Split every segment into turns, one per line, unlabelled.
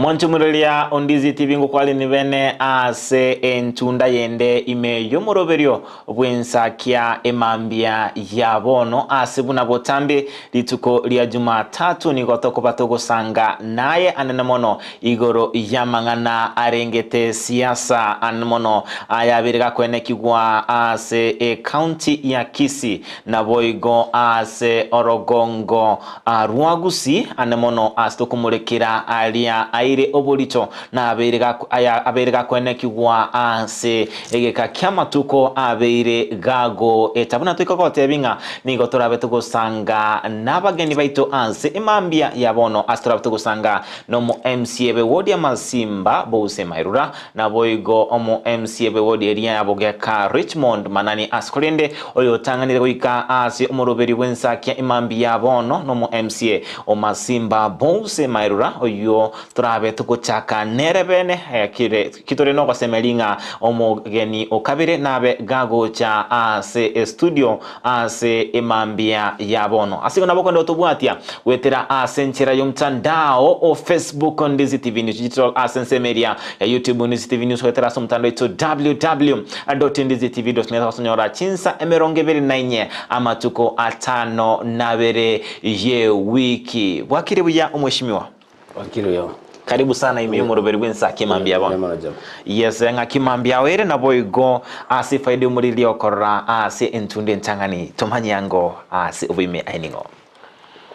Monchumureria Ondizi TV ngokwareni bene ase entunda yende ime y'omoroberio bw'ensakia emambia ya bono ase buna botambe rituko ria Jumatatu nigo tokoba togosanga naye anene mono igoro y'amang'ana arengete siasa anene mono ayabere gakoenekigwa ase ecounty ya Kisii Naboigo aase orogongo rwa Gusii ane mono ase tokomorekera aria aire oborito, na abeire aya abeire gakoenekigwa ase egeka ki'amatuko abeire gagoeta. Buna toika gotebia ng'a nigo torabe togosanga nabageni baito ase emambia ya bono, ase torabe togosanga nomo MCA be ward ya Masimba Bouse Mairura, Naboigo omo MC ebegodi eria ya Bogeka Richmond Manani ase korende oyotang'anire goika ase omoroberi bw'ensakia emambia ya bono nomo MCA o Masimba Bose Mairura oyio torabe togochaka nere bene kire kitore nogosemeria ng'a omogeni o kabere nabe gagocha ase estudio ase emambia ya bono. Ase igo nabo okonyara gotobwatia goetera ase enchera y'omtandao o Facebook Ndizi TV News Digital ase ensemo eria ya YouTube Ndizi TV News goetera ase omotandao oito www.ndizitv.net gosonyora chinsa 24 amatuko 52 ye wiki. Bwakire buya omweshimiwa?
Bwakire buya.
Karibu sana ime y'omoroberi bw'ensa kimambia bono.
Mbuya mono Jack.
Yes, ng'aki mambia ao ere naboigo ase efaida y'omoriri okorora ase entunda entang'ani tomanye ango ase oboime aye ning'o.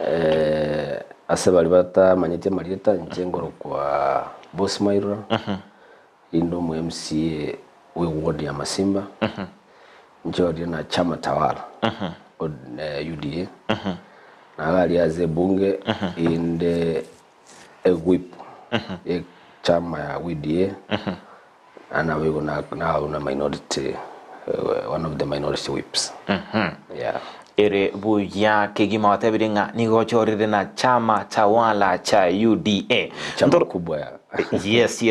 Eh, ase baria batamanyeti amarieta inche ngorokwa Boss Mairura, rinde omo MCA we ward ya Masimba, inche oria na chama tawala UDA, na iga aria ase ebunge inde ewhip ye chama ya UDA, naende naboigo na na minority one of the minority whips yeah.
Ere buya kegima watebirie ng'a nigo ochorire na chama tawala cha UDA.
Chama kubwa ya.
Yes.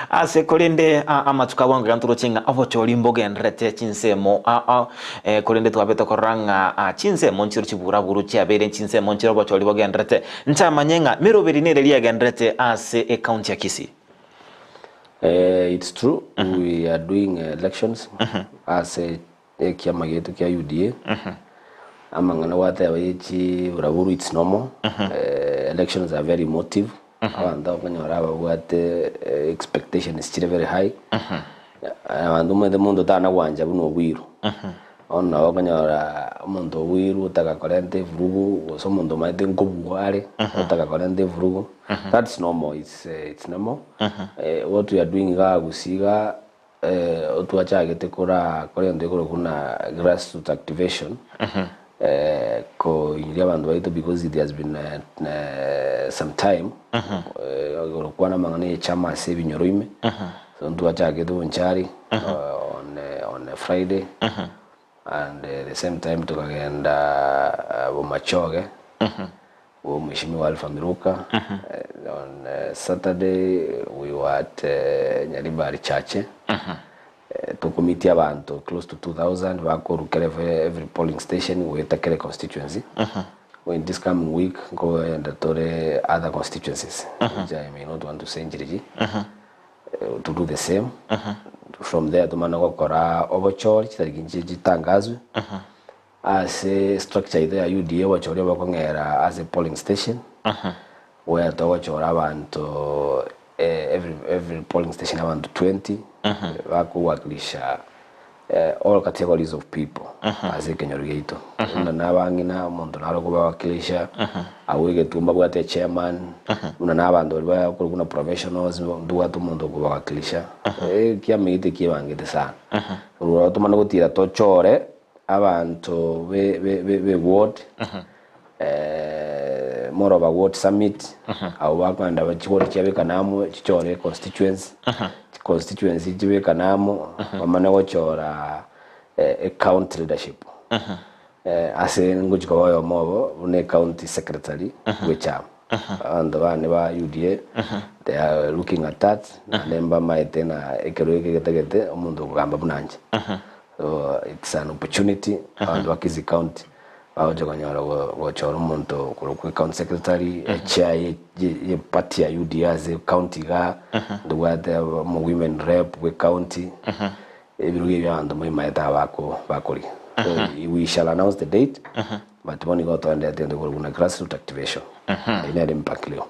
Ase korende amatuko abwo iga ntoroche ng'a obochori mbogendererete chinsemo ao ao, korende twabete korora ng'a chinsemo nchiro chiburaburu chiabeire chinsemo nchire obochori bogendererete. Nchamanye ng'a meroberi nere riagendererete ase ecounty ya Kisii.
It's true we are doing elections ase ekiama giaito kia UDA, amang'ana gwateba ye chiburaburu it's normal, elections are very emotive, abanto okonyora ababwate expectations chire very high, abanto omanyete omonto tana gwancha buna obwirwe, bono nabo okonyora omonto obwirwe otaka korenta evurugu gose omonto omanyete nkobua are, otaka korenta evurugu, that's normal it's it's normal, what we are doing igaa gusii igaa. Otwachagete korakora egento gekorokwa buna grassroots activation, koinyia abanto baito because it has been some time igoro kwana amang'ana ye chama ase ebinyoro ime, so ntwachagete Bonchari on on a Friday and the same time tokagenda Bomachoge bwa Mheshimiwa Alpha Miruka, on Saturday we were at Nyaribari Chache, tokomitia abanto close to 2000 bakorwa kera every polling station goeta kera constituency. In this coming week nkoenda tore other constituencies which I may not want to say nchirichi to do the same. From there tomane gokora obochori chitariki nchi chitangazwe. Ase structure yaito ya UDA obochori obokong'era ase polling station where togochora abanto every every polling station abanto 20 bakowakilisha all categories of people ase ekenyoro giaito. Buna na abang'ina omonto naro okobawakilisha abwo egetuo mbabwate echairman buna na abanto baria bakorwa buna professionals ntobwate omonto okobawakilisha ekiama egete kiebangete sana. Korwa tomane gotira tochore Abanto be ward, Moroba ward summit, abwo bakoenda chiward chiabekana amo chichore constituency, constituency chibekane amo bamane gochora ecounty leadership. Ase ngochia koba oyomo obo buna ecounty secretary bw'echama. Abanto bane ba UDA they are looking at that naende mbamaete ng'a ekero eke getagete omonto okogamba buna inche. So it's an opportunity abanto ba Kisii County. Bagocha konyora gochora omonto okorokwa ecounty secretary, echair ye ye party ya UDA ase ecounty igaa, ntobwate omo women rep bwe ecounty, ebirogo ebio abanto moimaete aba bako bakorigia. So we shall announce the date, but bono igo toenderete egento gekorokwa buna grassroot activation. Eyio nere mpangilio.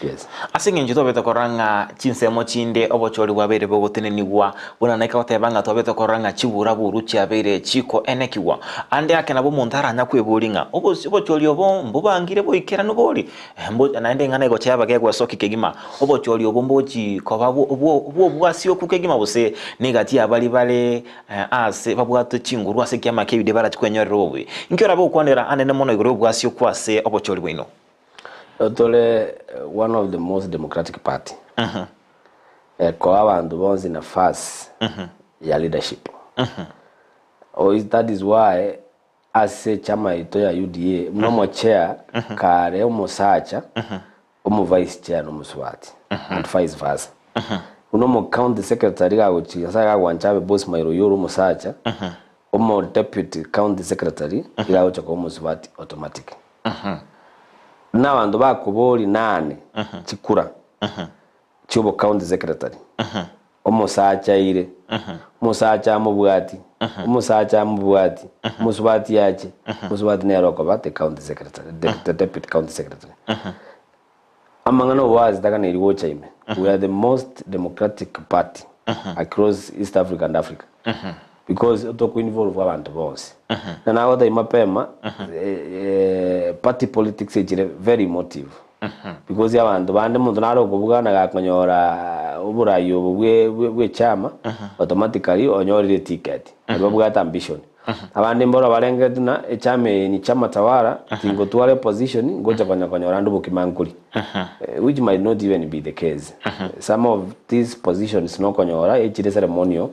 Yes.
Ase eng'encho twabete korora ng'a chinsemo chinde obochori bwabeire bogotenenigwa, buna naika goteba ng'a twabete korora ng'a chibura-buru chiabeire chikoenekigwa. Ande ake nabo omonto aranya kweboria ng'a obosi obochori obo mbobangire boikeranu bori? Mbo naende eng'ana egocha yaba gegwesokia kegima, obochori obo mbochi koba bwo bwo bw'obwasioku kegima gose negati y'abaria bare ase babwate chinguru ase ekiama kia Yuda barachi kwenyorera obobe. Inki orabe gokwanera anene mono igoro y'obwasioku ase obochori bwaino?
Tore one of the most democratic party ekoa abanto bonsi nafasi ya leadership. That is why ase echama yaito ya UDA buna omochair kare omosacha, omo vice chair nomosubati and vice versa. Buna omo county secretary gagochi Nyasaye gagwancha abe boss mairo oyio ore omosacha, omo deputy county secretary iga agocha koba omosubati automatic. Buna abanto bakoboria nane chikura chiobo county secretary, omosacha aire, omosacha amobwati, omosacha amobwati, omosubati ache, omosubati nere okoba the county secretary, the deputy county secretary. Amang'ana oboasi taganeirie gocha ime. We are the most democratic party across East Africa and Africa. Because toko involve abanto bonsi. Na nagotebia mapema, party politics echire very emotive. Because abanto bande omonto nare okobugana gakonyora oborai obo bwe bwe echama, automatically onyorire eticket. Baria babwate ambition. Abande mboro barengereretie ng'a echama eye ni chama tawala, tingotwara eposition, ngocha konya konyora ande obokima nkori. Which might not even be the case. Some of these positions nokonyora echire ceremonial,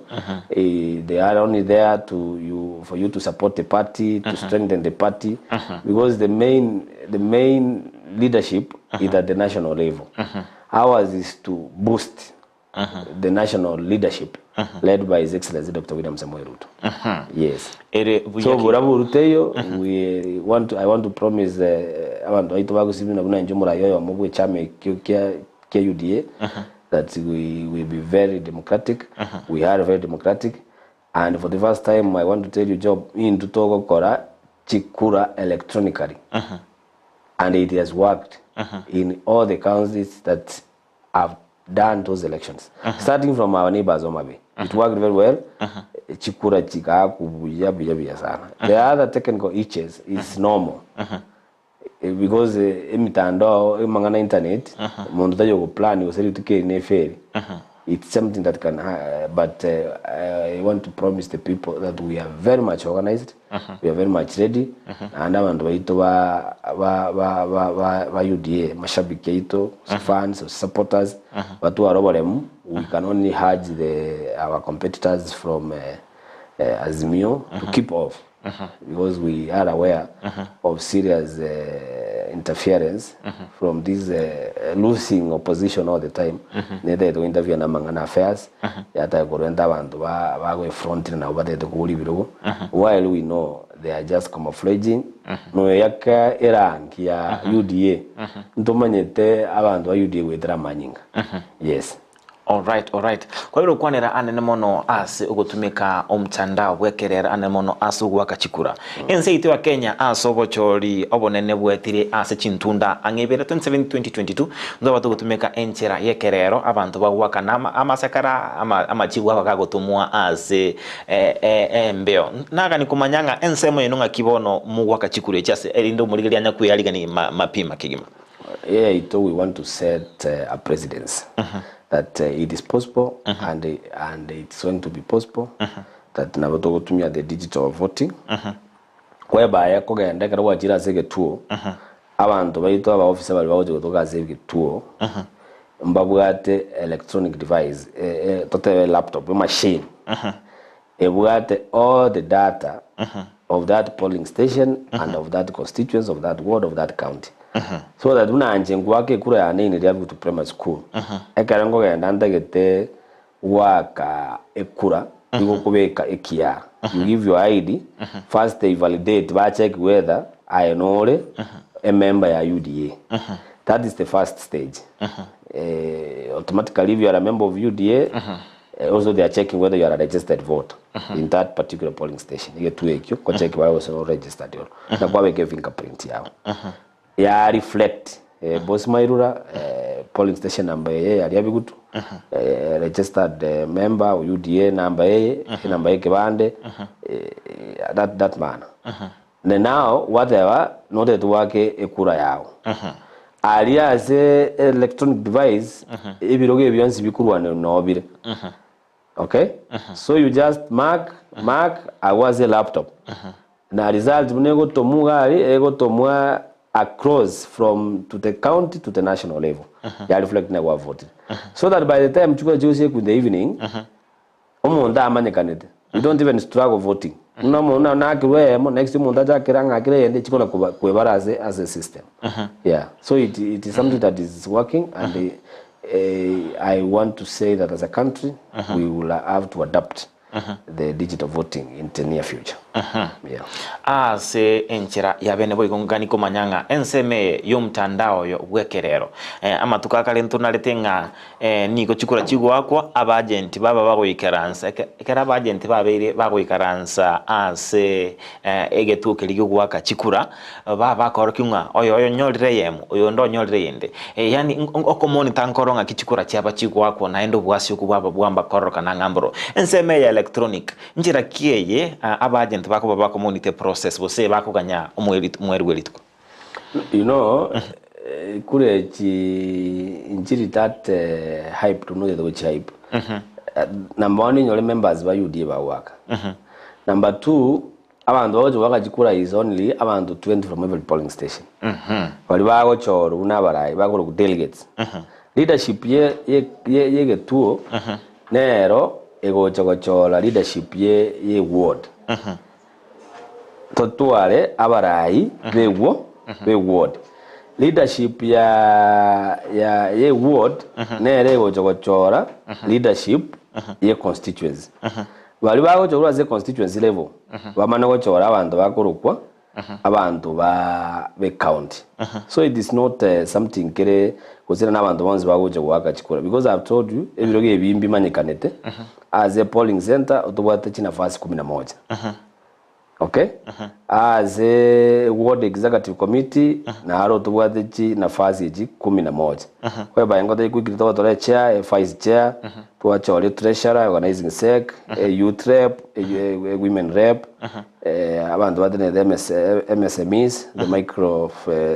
they are only there to you, for you to support the party, to strengthen the party, because the main, the main leadership is at the national level. Ours is to boost the national leadership led by His Excellency Dr. William Samoei Ruto. Yes.
Ere buya
So
ki-
bura buruteyo we want to, I want to promise abanto baito bagosibina buna inche omorai oyomo bwe echama ekio kia kia UDA that we will be very democratic we are very democratic and for the first time I want to tell you Job intwe togokora chikura electronically and it has worked in all the counties that have done those elections starting from our neighbors Homa Bay it worked very well chikura chikaakwa buya buya buya sana the other technical hitches is normal Eh, because eh, emitandao amang'ana internet omonto tari ogoplan gose rituko eri neferi it's something that can ha- but eh, I want to promise the people that we are very much organized we are very much ready naende abanto baito ba ba ba ba ba ba UDA mashabiki aito fans supporters batware oboremu we can only urge the our competitors from eh, eh, Azimio to keep off because we are aware of serious eh, interference from this eh, losing opposition all the time netagete go interfere na amang'ana affairs yataka korenta abanto ba bago front nabo batagete kogora ebirogo while we know they are just camouflaging noyaka erangi ya UDA ntomanyete abanto ba UDA goetera amanyinga yes.
Alright, alright. Kwabire gokwanera anene mono ase ogotumeka omtandao bw'ekerero anene mono ase ogoaka chikura. Ense yaito ya Kenya ase obochori obonene bwetire ase chintunda ang'e ibere 27 2022 ntwaba togotumeka enchera y'ekerero abanto bagoakana ama amasakara ama amachibu aba gagotomwa ase embeo. Nagani komanya ng'a ensemo yaino ng'aki bono mogoaka chikura echi ase erinde omorigereria anya kweyarigani mapima kegima.
Yaito we want to set a precedence that it is possible and and it's going to be possible that nabo togotumia the digital voting whereby ekogenda ekero gwachire ase egetuo abanto baito aba officer baria bagocha gotoka ase egetuo mbabwate electronic device totebe laptop emachine ebwate all the data of that polling station and of that constituency of that ward of that county so that buna inche nkoaka ekura yane in Riabutu primary school ekero nkogenda ntagete goaka ekura nigo okobeka ekiara. You give your ID, first they validate bacheck whether aye nore a member ya UDA. That is the first stage. Eh, automatically if you are a member of UDA, eh, also they are checking whether you are a registered voter in that particular polling station. Egetuo ekio, gocheck bare gose no registered oro. Na kwabeka efingerprint yao. Ya reflect eh, Boss Mairura eh, polling station number eye yaria Bigutu eh, registered eh, member o UDA number eye enamba ya ekebande eh, that, that manner. Ne now gwateba notete gwake ekura yao aria ase electronic device ebirogo ebi bionsi bikorwanerwa noo bire okay so you just mark mark agwo ase elaptop na result buna egotomwa iga aria egotomwa across from to the county to the national level ya reflect na gwavotire so that by the time chikura chigosiekwa in the evening Omonto amanyekanete, we don't even struggle voting. Buna omonto nakirwe eyemo, next omonto achakere ang'akire eyende chikona koba kwebara ase ase system. Yeah. So it, it is something that is working and eh, I want to say that as a country we will have to adapt the digital voting in the near future. Yeah.
Ase enchera ya bene boigo ngani komanya ng'a ensemo eye y'omtandao oyo bw'ekerero. Eh, amatuko akare ntonarete ng'a Nigo chikura chigoakwa abagenti baba bagoikaransa. Ekero abagenti babeire bagoikaransa ase egetuo keria gi'ogoaka chikura, baba bakorokia ng'a oyo onyorire eyemo, oyonde onyorire eyende. Yaani okomonita nkoro ng'aki chikura chiaba chigoakwa naende obwasi okwo bwaba bwamba kororokana ng'a mboro. Ensemo eye ya electronic, nchera ki eye abagenti bakoba bakomonita eprocess gose bakoganya omweri bwe rituko?
You know, kura echi nchiri that hype tonochete gochi hype. Number one inyore members ba UDA bagoaka. Number two, abanto bagochi goaka chikura is only abanto 20 from every polling station. Baria bagochorwa buna abarai bakorokwa delegates. Leadership ye ye ye yegetuo nero egocha gochora leadership ye ye ward. Totware abarai b'egwo b'eward. Leadership ya ya y'eward nere egocha gochora leadership ye constituency. Baria bagocha korwa ase constituency level bamane gochora abanto bakorokwa abanto ba be county. So it is not something kere gose na abanto bonsi bagocha goaka chikura because I have told you ebirogo ebi mbimanyekanete ase polling center otobwate chinafasi kumi na moja. Okay? Ase ward executive committee naro tobwate chinafasi echi kumi na moja. Whereby ngotebi quickly togotore echair, evice chair, twachore treasurer, organizing sec, eyouth rep, ewomen rep, abanto batenenete MS, MSMEs, the micro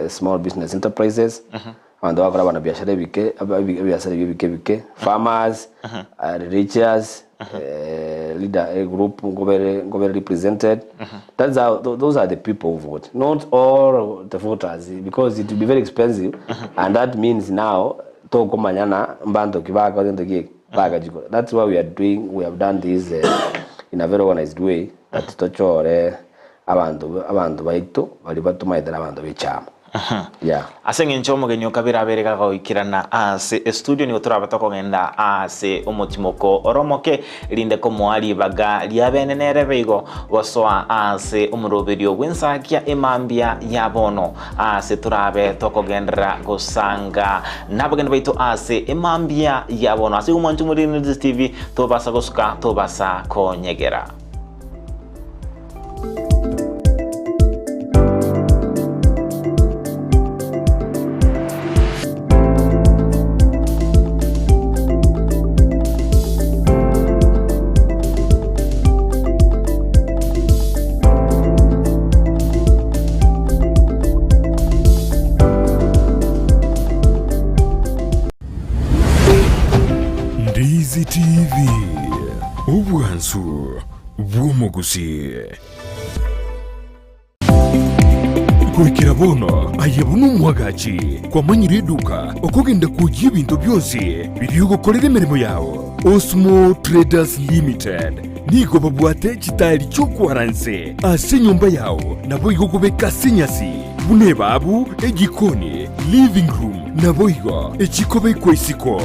small business enterprises, Abanto bagokora abanabiashara ebike, ebiasara ebio ebike ebike, farmers, religious, leader egroup nkobere nkobere represented, that's how those are the people who vote, not all the voters because it will be very expensive and that means now tokomanyana mbanto ki bakoa gento ki eke bagachikora. That's why we are doing we have done this in a very organized way that tochore abanto abanto baito baria batomaete na abanto b'echama. Yeah.
Ase engencho omogeni o kabere abeire gagoikerana ase estudio nigo torabe tokogenda ase omotimoko ore omoke erinde komoa ribaga ria bene nerebe igo gosoa ase omoroberio bw'ensakia emambia ya bono ase torabe tokogenderera gosanga nabageni baito ase emambia ya bono ase igo mwanche omoriri TV tobasa gosuka tobasa konyegera.
Ndizi TV, obwansu bw'omogusi. Goikera bono aye buna omwagachi kwamanyire eduka okogenda kwoyia ebinto bionsi biria ogokorera emeremo yao. Osmo Traders Limited nigo babwate chitairi chi'okwaranse ase enyomba yao naboigo okobeka ase enyasi buna ebabu, ejikoni, living room naboigo echikobekwa isiko.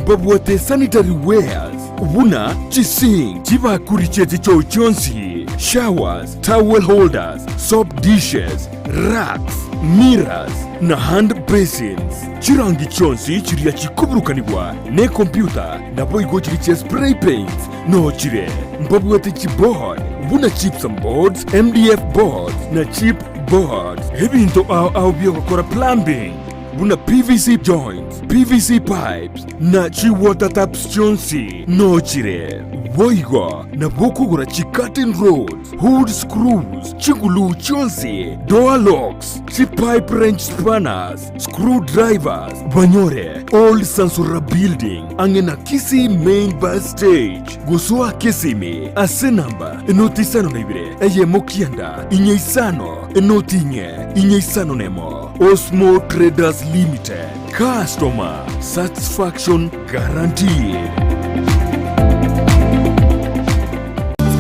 Mbabwate sanitary wares buna chisink, chibakuri chie chichoo chionsi. showers, towel holders, soap dishes, racks, mirrors, na hand basins. Chirangi chionsi chiria chikoburukanigwa nekompyuta naboigo chiria chia spray paints noo chire. Mbabwate chiboard buna gypsum boards, MDF boards na chip boards. Ebinto ao ao biogokora plumbing buna PVC joints, PVC pipes na chi water taps chionsi noo chire. Boigo nabo okogora chi curtain rods, hood screws, chiguluu chionsi, door locks, chi pipe wrench spanners, screw drivers, banyore Old Sansura Building ang'e na Kisii Main Bus Stage. Gosoa Kisimi ase namba enoti isano na ibere eyemo kianda inye isano enoti inye inye isano nemo. Osmo Traders Limited, customer satisfaction guaranteed.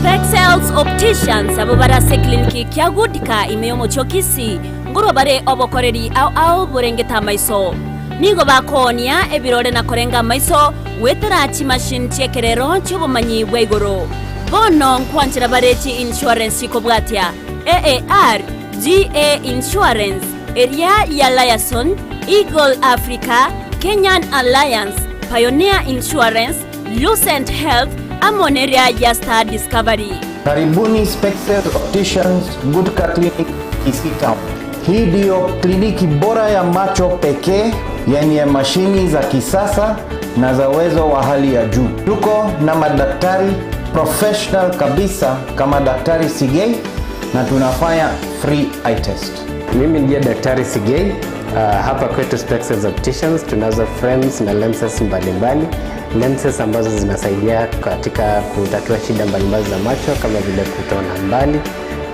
Spexels Opticians abwo bare ase ekliniki kia Goodka ime y'omochie o Kisii, nkorwa bare obokoreri ao ao borengete amaiso. Nigo bakoonia ebirore na korenga amaiso goetera chimachine chi'ekerero chi'obomanyi bwa igoro. Bono nkwanchera bare chi-insurance chikobwatia, AAR, GA Insurance, eria ya Liaison, Eagle Africa, Kenyan Alliance, Pioneer Insurance, Lucent Health, amo neria ya Star Discovery.
Karibuni Spexel Opticians Gutka Clinic Kisii Town. Hii ndiyo kliniki bora ya macho pekee yenye mashini za kisasa na za uwezo wa hali ya juu. Tuko na madaktari professional kabisa kama Daktari Sigei na tunafanya free eye test.
Mimi ndiye Daktari Sigei. Hapa kwetu Spexels Opticians tunazo frames na lenses mbalimbali, lenses ambazo zinasaidia katika kutatua shida mbalimbali za macho kama vile kutoona mbali,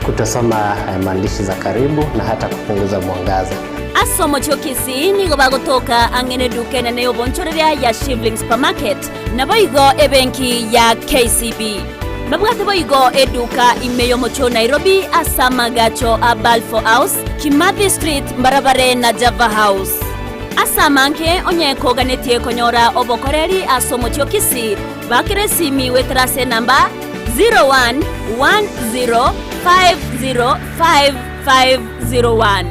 kutosoma maandishi za karibu na hata kupunguza mwangaza.
Ase omochie o Kisii nigo bagotoka ang'e neduka enene y'obonchoreria ya Shivling Supermarket, naboigo ebenki ya KCB. Babwate boigo eduka ime y'omochie o Nairobi ase amagacho a Balfour House, Kimathi Street mbarabare na Java House. Ase amange onye koganetie konyora obokoreri ase omochie o Kisii, bakera esimi goetera ase enamba 0110505501.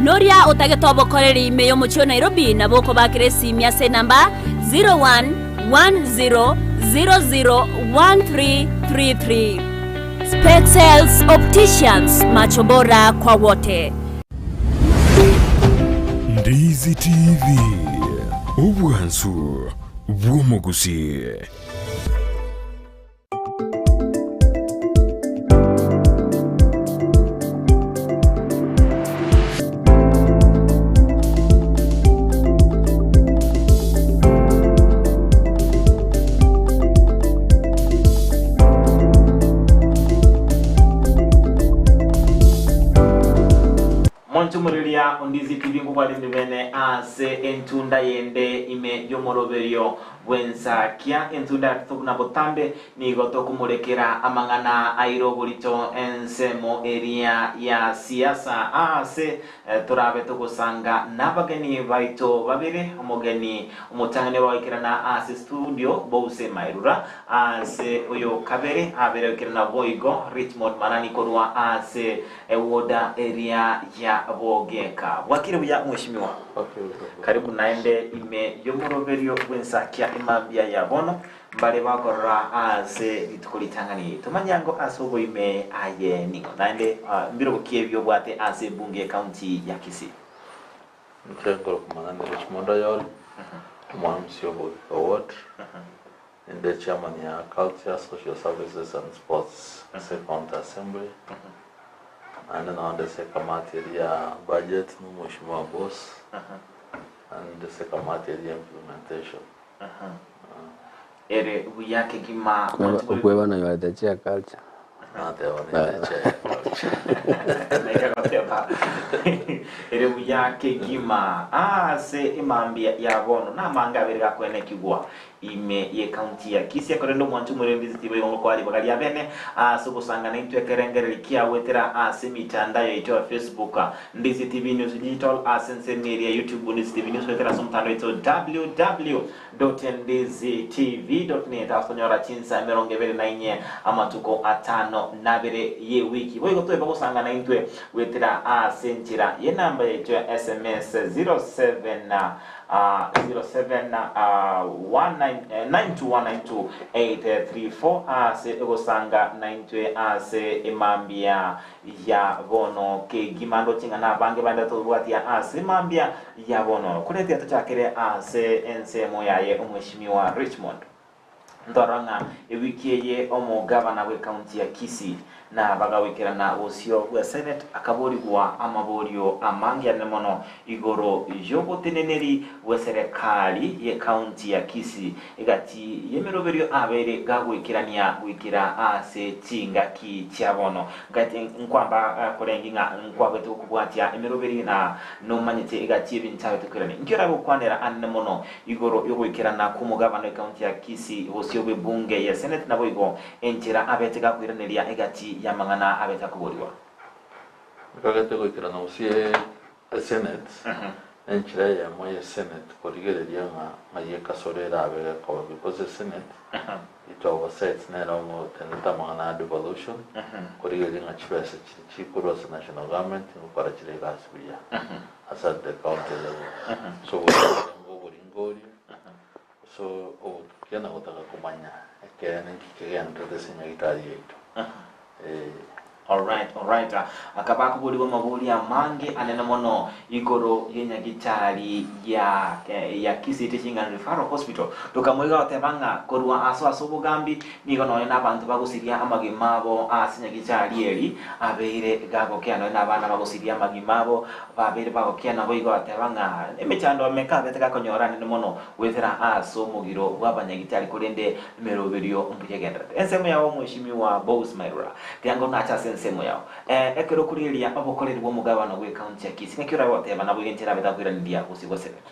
Noria otagete obokoreri ime y'omochie o Nairobi nabo okobakera esimi ase enamba 0110001333. Spexels Opticians, macho bora kwa wote.
Ndizi TV, obwansu bw'omogusii.
Monchumureria Ondizi TV nkobwarende bene ase entunda yende ime y'omoroberio Bw'ensakia entunda ya tatu buna botambe, nigo tokomorekera amang'ana aire oborito ensemo eria ya siasa aase torabe togosanga nabageni baito babere, omogeni omotang'ani obagoikerana ase studio Bouse Mairura, aase oyo kabere abere goikerana boigo Richmond Manani korwa ase ewoda eria ya Bogeka. Bwakire buya mweshimiwa? Karibu naende ime y'omoroberio bw'ensakia emambia ya bono, mbare bakorora aase rituko ritang'ani. Tomanye ango ase oboime aye ning'o, naende mbirogo ki ebi obwate ase ebunge y'ecounty ya Kisii?
Inche nkorokwa Manani Richmond Oyori, omwana omosie o Bogeka Ward, ninde chairman ya Culture, Social Services and Sports ase County Assembly. Naende nao nde ase ekamati eria ya budget na omweshimiwa boss, naende nde ase ekamati eria ya implementation.
Ere buya kegima.
Okweba na you are the chair culture.
Nateba ninde chair ya culture.
Naika goteba ere buya. Mbuya kegima ase emambia ya bono namange abere gakwenekigwa ime y'ecounty ya Kisii korende omwancho omorembizi tiboigo ngokoa ribaga ria bene ase ogosangana intwe ekerengereri kiagwetera ase emitandao yaito ya Facebook Ndizi TV News Digital ase ensemo eria ya YouTube Ndizi TV News goetera ase omotandao oito www.ndizitv.net ase tonyora chinsa 24 amatuko atano na abere y'ewiki. Boigo toeba gosangana intwe goetera ase enchera y'enamba yaito ya SMS 07 07 92192 834 ase egosanga naintwe ase emambia ya bono kegima ndoche ng'a nabange bande tobwatia ase mambia ya bono koretia tochakere ase ensemo yaye omweshimiwa Richmond Ntorora ng'a ewiki eye omogavana bw'ecounty ya Kisii na bagagoikerana bosio bwa Senate akaborigwa amaborio amange anene mono igoro y'oboteneneri bw'eserekari y'ecounty ya Kisii Egati y'emeroberio abeire gagoikerania goikera ase chingaki chia bono. Gati nkwamba korenge ng'a nkwabwete gokobwatia emeroberio na nomanyete egati y'ebinto abete koirania. Inki oragokwanera anene mono igoro y'ogoikerana kw'omogabana w'ecounty ya Kisii bosio bw'ebunge ye Senate naboigo enchera abete gakoiraneria egati y'amang'ana abete akoborigwa?
Nkagete goikerana bosio Esenate nenchera eyemo ye senate korigereria ng'a ng'ai ekasoro erabe gekoba because esenate it oversights nere ogotenenete amang'ana a devolution korigereria ng'a chibesa chiria chikorwa ase national government ngokora chire egasi buya ase at the county level. So oboringo oboringo oria gose obotukia na gotaka komanya ekeene nki kegendererete ase enyagitari yaito. Ee.
Alright, alright. Akaba akoborigwa amabori amange anene mono igoro y'enyagitari ya ya Kisii Teaching and Referral Hospital. Tokamoiga goteba ng'a korwa aso ase obogambi nigo nonya na abanto bagosiria amagima abo ase nyagitari eri abeire gagokea nonya na abana bagosiria amagima abo babeire bagokea naboigo ateba ng'a emechando emeka abete gakonyora anene mono goetera ase omogiro bw'abanyagitari korende emeroberio mbuya egendererete. Ensemo yao Omweshimiwa Bous Mairura, tiango nache ase ensemo yao. Eh, ekero okorigereria obokoreri bw'omogabana bw'ecounty ya Kisii, ng'aki orabe goteba naboigo enchera abete akoiraneria gose gwa Senate?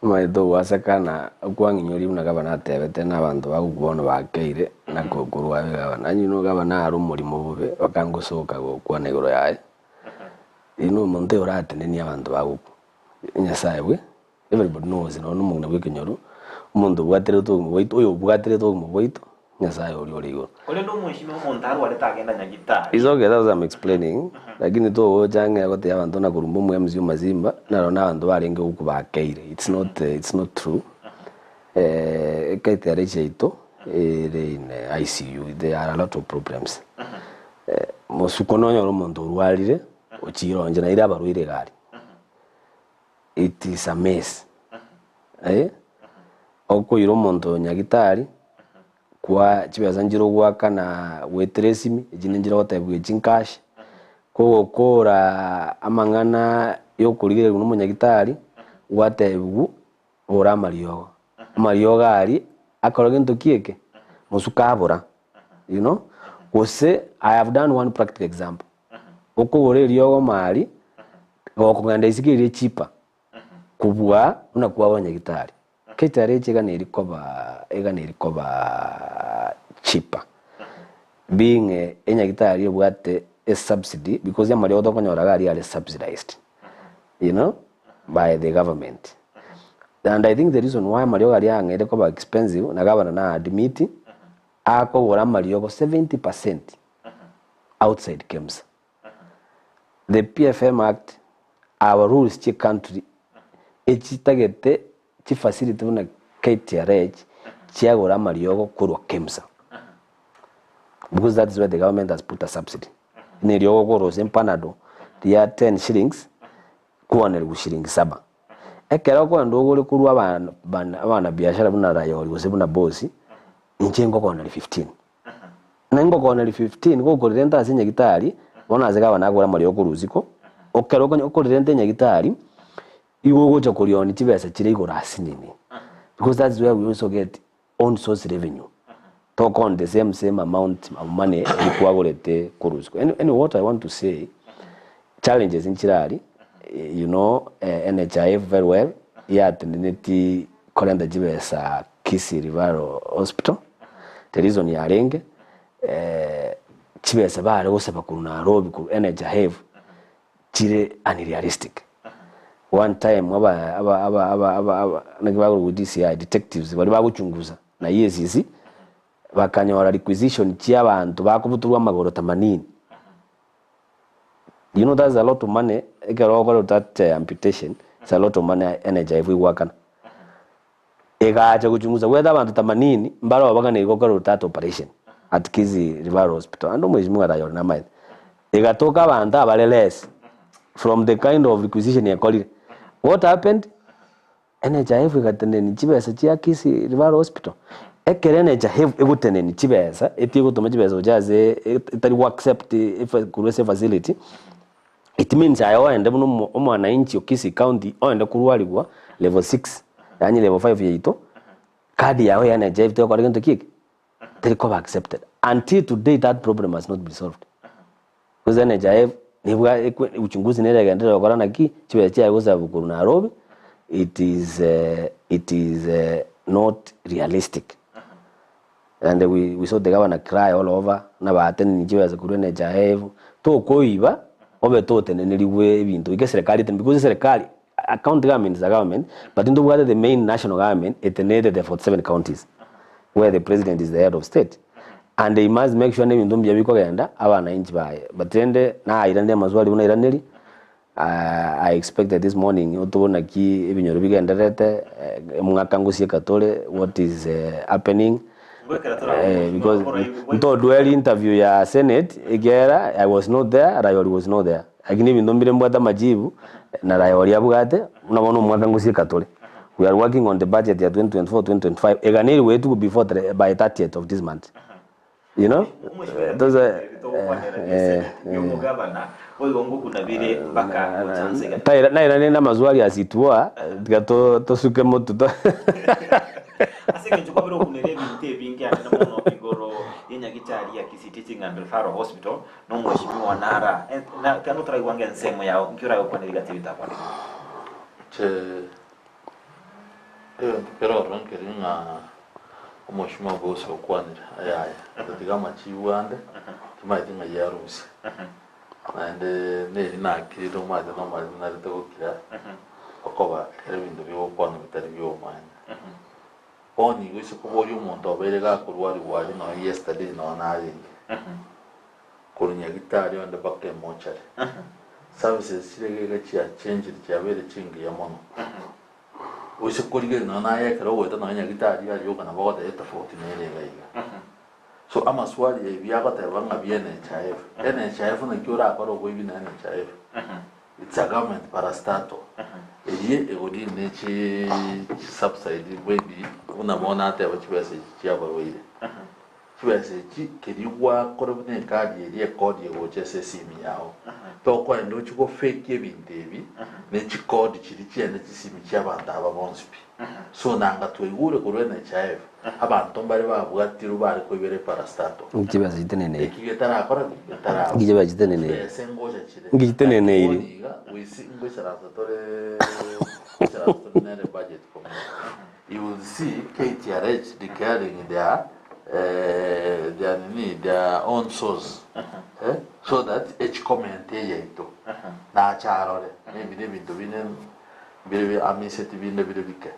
Omanyete ogwaseka na okwang'inyoria buna gavana atebete na abanto bagokwa bono bakeire na korwa abe gavana. Onye no gavana are omorimo bobe bakangosoka gokwana igoro yaye, riria na omonto oyo oratenenie abanto bagokwa, Nyasaye bwe. Everybody knows nonya na omong'ina bw'ekenyoro, omonto obwaterete obogima bwaito, oyo obwaterete obogima bwaito, Nyasaye oria ore igoro.
Korende omweshimiwa omonto arwarete agenda nyagitari.
It's okay, that's what I'm explaining, lakini togocha ang'e gotebia abanto ng'a korwa mbomo MC Omazimba, naro na abanto barenge gokwa bakeire, it's not it's not true. Eketere chiaito ere in ICU, there are a lot of problems. Mosuko nonyore omonto orwarire, ochire onche naende abarwaire egari. It is a mess eh, okoira omonto oyo nyagitari, kwa chibesa nchire ogoakana goetera esimi, echinde nchire ogotebiwa echi ncash, kogokora amang'ana ya okorigereriwa na omonyagitari, gwatebiwu bora amariogo, amariogo aria akore gento ki eke? Mosuko abora, you know, gose I have done one practical example, okogora eriogo omari, Gokogenda isiko eria echipa kobua buna kwaba nyagitari. Ketari echi eganeri koba eganeri koba cheaper. Being enyagitari ebwate esubsidy because amariogo tokonyora iga aria are subsidized you know by the government. And I think the reason why amariogo aria ang'eire koba expensive na gavana na admit akogora amariogo 70% outside KEMSA. The PFM Act, our rules chie country echitagete chifacility buna KTRH chiagora amariogo korwa KEMSA because that is where the government has put a subsidy. Buna eriogo okorosia empanado ria 10 shillings kwaonerigwe shilingi saba. Ekero okogenda ogore korwa abana abanabiashara buna Rayori gose buna Bosi, inche nkokooneria 15. Na ngokoneria 15 gokorirenta ase enyagitari, bono ase gavana akogora amariogo korwa isiko, ekero okonya okorirenta enyagitari, igo ogocha korionia chibesa chire igoro asinini, because that's where we also get own source revenue, tokon the same same amount of money eri kwagorete korwa isiko. Any anyway what I want to say, Challenges nchire aria, you know NHIF very well, yateneneti korenta chibesa Kisii Referral Hospital, the reason yarenge, chibesa bare gosaba korwa Nairobi korwa NHIF chire unrealistic. One time aba aba aba aba aba aba naki bakorokwa DCI, detectives baria bagochunguza na EACC, bakanyora requisition chia abanto bakobutorwa amagoro themanini. You know that's a lot of money ekero okorwa that amputation, it's a lot of money NHIF egoakana. Egacha gochungusa goeta abanto themanini mbare obaganeirie gokorerwa that operation at Kisii Referral Hospital ande omweshimiwa Raila ore namaete. Egatoka abanto abare less from the kind of requisition ekorire. What happened? NHIF egatenenia chibesa chia Kisii Referral Hospital. Ekero NHIF egotenenia chibesa, etige gotoma chibesa gochia ase etari go accept korwa ase efacility, it means aye oende buna omo omwananchi o Kisii County oende korwarigwa level 6 yaani level 5 yaito, card yago ya NHIF tegokora gento ki eke? Teri koba accepted. Until today that problem has not been solved. Because NHIF nibwa ekwe uchunguzi nere egenderere gokora naki, chibesa chiaye gosabwa korwa Nairobi, it is it is not realistic. And we we saw the governor cry all over, buna bateneni chibesa korwa NHIF, tokoiba obe totenenerigwe ebinto goika eserekari etene because eserekari a county government is a government, but ntobwate the main national government etenenete the 47 counties where the president is the head of state and they must make sure nebinto mbuya bikogenda abananchi baye but rende nairanire amaswali buna airaneri I expected this morning otobore naki ebinyoro bigendererete omwaka ngosieka tore what is happening because ntodweri interview ya senate ekiagera I was not there Rayori was not there lakini ebinto mbire mbwate amajibu na Rayori abwate buna bono omwaka ngosieka tore we are working on the budget ya 2024 2025 eganeri goetugwa before by 30th of this month. You know? Those are, Taira naira nende amaswali asitwa tiga to tosuke motu to
Ase eng'encho kwabere okunera ebinto ebinge anene mono igoro y'enyagitari ya Kisii Teaching and Referral Hospital na omweshimiwa nara na tiga toraigwa ng'a ensemo yao nki oragokwanera egati y'ebinto akwanire.
Inche egento kere ororo nkeri ng'a Omochie obo okwanire, Yaya, tatiga amachibu ande, timanyeti ng'ai arusia. Naende neri nakirire omanyete nomanyete narete gokira, okoba ekero ebinto bigokwanwa bitari biobomaene. Bono igo ase koboria omonto obeire gakorwarigwa aria nonya yesterday nonya narenge, korwa nyagitari onde mpaka emochari, services chire iga iga chiachenchire chiabeire chingiya mono. Gose korigereria nonya naye ekero ogoeta nonya nyagitari aria oka nabo ogoteba etofauti nere iga iga. So amaswali ebi agoteba ng'a bia NHIF, NHIF naki orakore oboibi na NHIF? It's a government parastatal eria egodeal ne chi subside maybe buna bono ateba chibesa echi chia abarwaire. Chibesa echi keria gwakora buna ekadi eria ekodi egocha ase esimi yao, tokoenda ochie gofake ebinto ebi ne chikodi chiria chiaende chisimi chia abanto aba bonsi pi. So nanga twaigure korwa NHIF, abanto mbare babwatirwe bare koibera eparastato.
Chibesa chiteneneiri.
Eki getarakora ki? Getaraba.
Nki chibesa chiteneneiri?
Chibesa engocha chire.
Nki chiteneneiri?
Bono iga, goisi ngoisaransa tore ngoisaransa tore nere budget committee. You will see KTRH declaring their their nini their own source eh, so that each comment eyaito nache arore maybe nebinto binde bire amiseti binde bire bike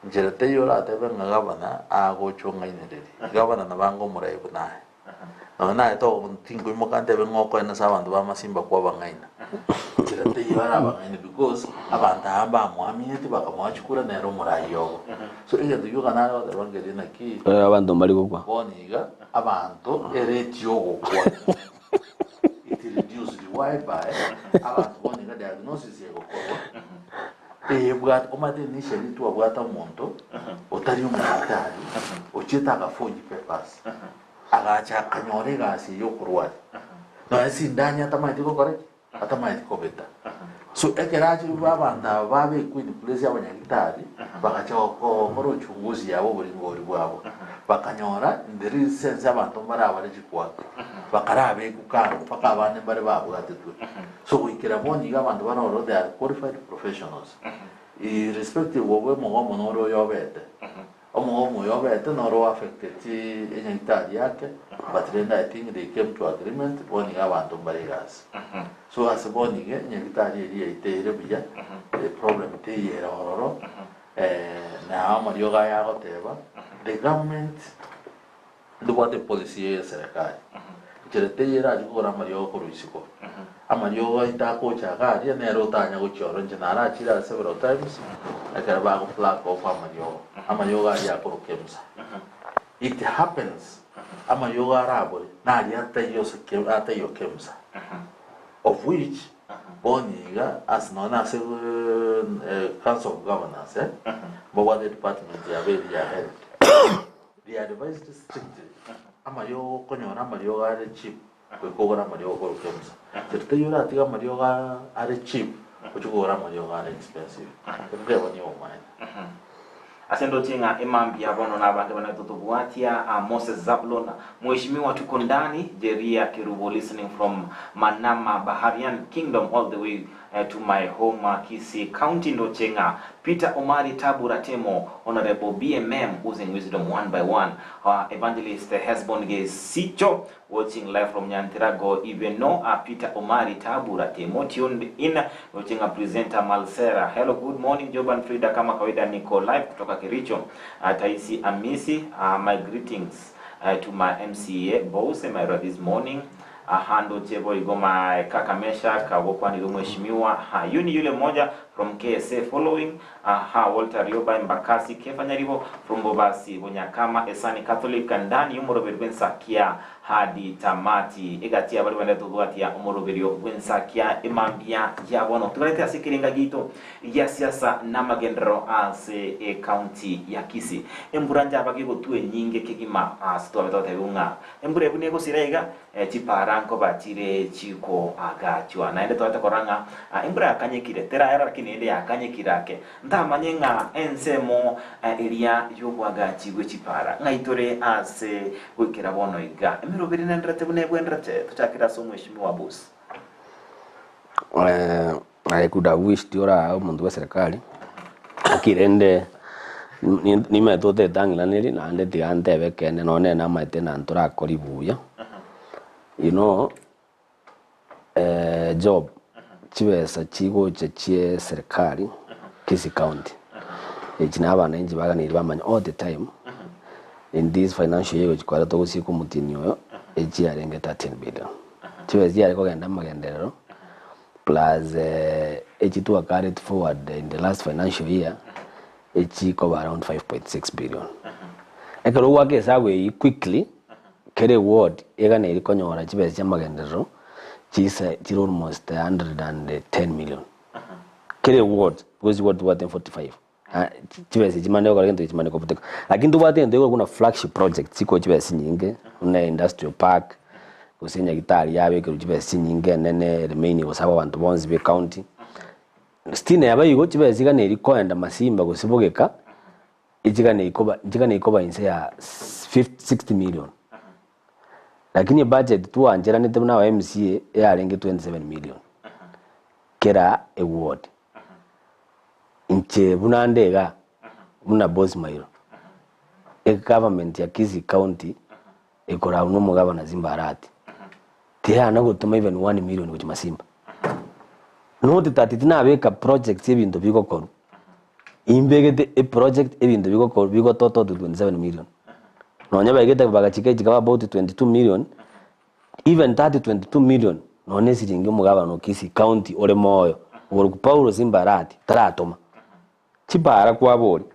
nchera teiyo oratebe ng'a gavana agocha ong'ainereria gavana nabo omorai buna aye Nonya naye tinkoimoka ntebe ng'a okoenda ase abanto b'amasimba kw'abang'aina. Nchera teiyo are abang'aini because abanto aba mbamoamineti bakamoa chikura nere omorai obo. So egento gioka nare goteba nkeria naki,
Eh, abanto mbari gokwa.
bono iga abanto erate yogokwa it reduced why by abanto bono iga diagnosis egokorwa eyebwate omanyete initially twabwate omonto otari omonyagetari ochiete agaforge papers. Agacha akanyora egasi eye y'okorwaria, nonya sindani atamanyeti gokora ki? Batamaeti kobeta. So ekero ache abanto aba babekwa in place y'abanyagitari, bagacha gokora uchunguzi yabo oboringori bwabo, bakanyora in the real sense abanto mbare abare chikwaki, bakarabekwa kando mpaka abande mbare babwatetwe. So goikera bono iga abanto bare ororo they are qualified professionals, irrespective of omogomo nore oyobete. Omogomo oyo obete noro o affecteti enyagitari yake but rende I think they came to agreement bono iga abanto mbare egasi. So ase bono iga enyagitari eria yaito ere buya problem teiyo ere ororo na amariogo aya agoteba the government Ntobwate epolicy ye eserekari, enchera teiyo erache kogora amariogo korwa isiko. Amariogo aito agocha iga aria nere otanya gochia ororo. Inche narachire ase several times ekero bago flag off amariogo. Amariogo aria akorwa KEMSA. It happens amariogo arabore naria ataiyo ase ataiyo KEMSA of which bono iga ase nonye na ase council of governors eh, mbabwate edepartment yabo eria ya health. They advised strictly amariogo okonyora amariogo are cheap goika ogore amariogo korwa Kemsa. Keri taiyo oratiga amariogo are cheap ochie kogora amariogo are expensive. Ekero nigo obomaene.
Ase ndoche ng'a emambia bono nabange bane totobwatia ah, Moses Zablon Mheshimiwa tuko ndani Jeria Kerubo listening from Manama Baharian Kingdom all the way To my home Kisii County ndoche ng'a Peter Omari Tabu Ratemo Honourable BMM oozing wisdom one by one Evangelist Hesbon Gesicho watching live from Nyantirago Ibeno Peter Omari Tabu Ratemo tuned in ndoche ng'a Presenter Malsera Hello good morning Job and Frida kama kawaida niko live kutoka Kericho Taisi Amisi my greetings to my MCA Bose Mairwa this morning Aha ndoche boigo my kaka Meshack agokwanire omweshimiwa aha yuni yule mmoja from KSA following aha Walter Rioba Embakasi Kefa Nyaribo from Bobasi Bonyakama Esani Catholic ndani yomoroberi bwensakia hadi tamati egati abari bande tobwatia omoroberio bwensakia emambia ya bono togarete ase ekerenga giaito gia siasa namagenderero ase ecounty ya Kisii embura njaba gegotwa enyinge kegima ase twabe togotebigwa ng'a Embura ebuna egosira iga, chipaara nkoba chire chikoagachwa. Naende toete korora ng'a embura yakanyekire, teraera lakini ende yakanyekire ake. Ntamanye ng'a ensemo eria y'oboagachi bwe chipaara ng'ai tore ase goikera bono iga. Emeroberi nenderete buna ebwenderete. Tochakere ase omweshimiwa Boss.
I could have wished ora omonto bwe serikali, lakini rende nimanyete otetang'iraneria naende tiga ntebe ekeene nonye nere namaete na ntorakori buya. You know job chibesa chigocha chie serikali Kisii county, echi na abananchi baganeiri bamanye all the time in this financial year egochi koera togosieka omotienyi oyo, echiarenge 13 billion. Chibesa chiare kogenda amagenderero. Plus echi twa carried forward in the last financial year echikoba around 5.6 billion. Ekero ogwaka esabu eyio quickly, kera eward eganeiri konyora chibesa chia amagenderero chise chire almost 110 million. Kera eward, because chiward tobwate 45. Chibesa echi mane gokora gento echi mane kobuteka. Lakini ntobwate egento gekorokwa buna flagship project chikoa chibesa chinyinge, buna industrial park, gose enyagitari yabekerwa chibesa chinyinge enene remain gose abanto bonsi be county. Still neba igo chibesa chiganeri koenda masimba gose bogeka, echiganeri koba nchiganeri koba inse ya 60 million. Lakini ebudget twancheranete buna aba MCA eyarenge 27 million kera eward. Inche buna nde igaa, buna boss mairo, egovernment ya Kisii county ekoragwa na omogabana Simba Arati, tiyana gotoma even one million gochia Masimba. Not that tinabeka projects ebinto bigokorwa, imbegete eproject ebinto bigokorwa bigototoa to 27 million. Nonya baigete bagachika chikaba about 22 million, Even that 22 million nonya ne esiringi omogabana o Kisii county ore moyo okorokwa Paulo Simba Arati taratoma. Chibara kwaboria,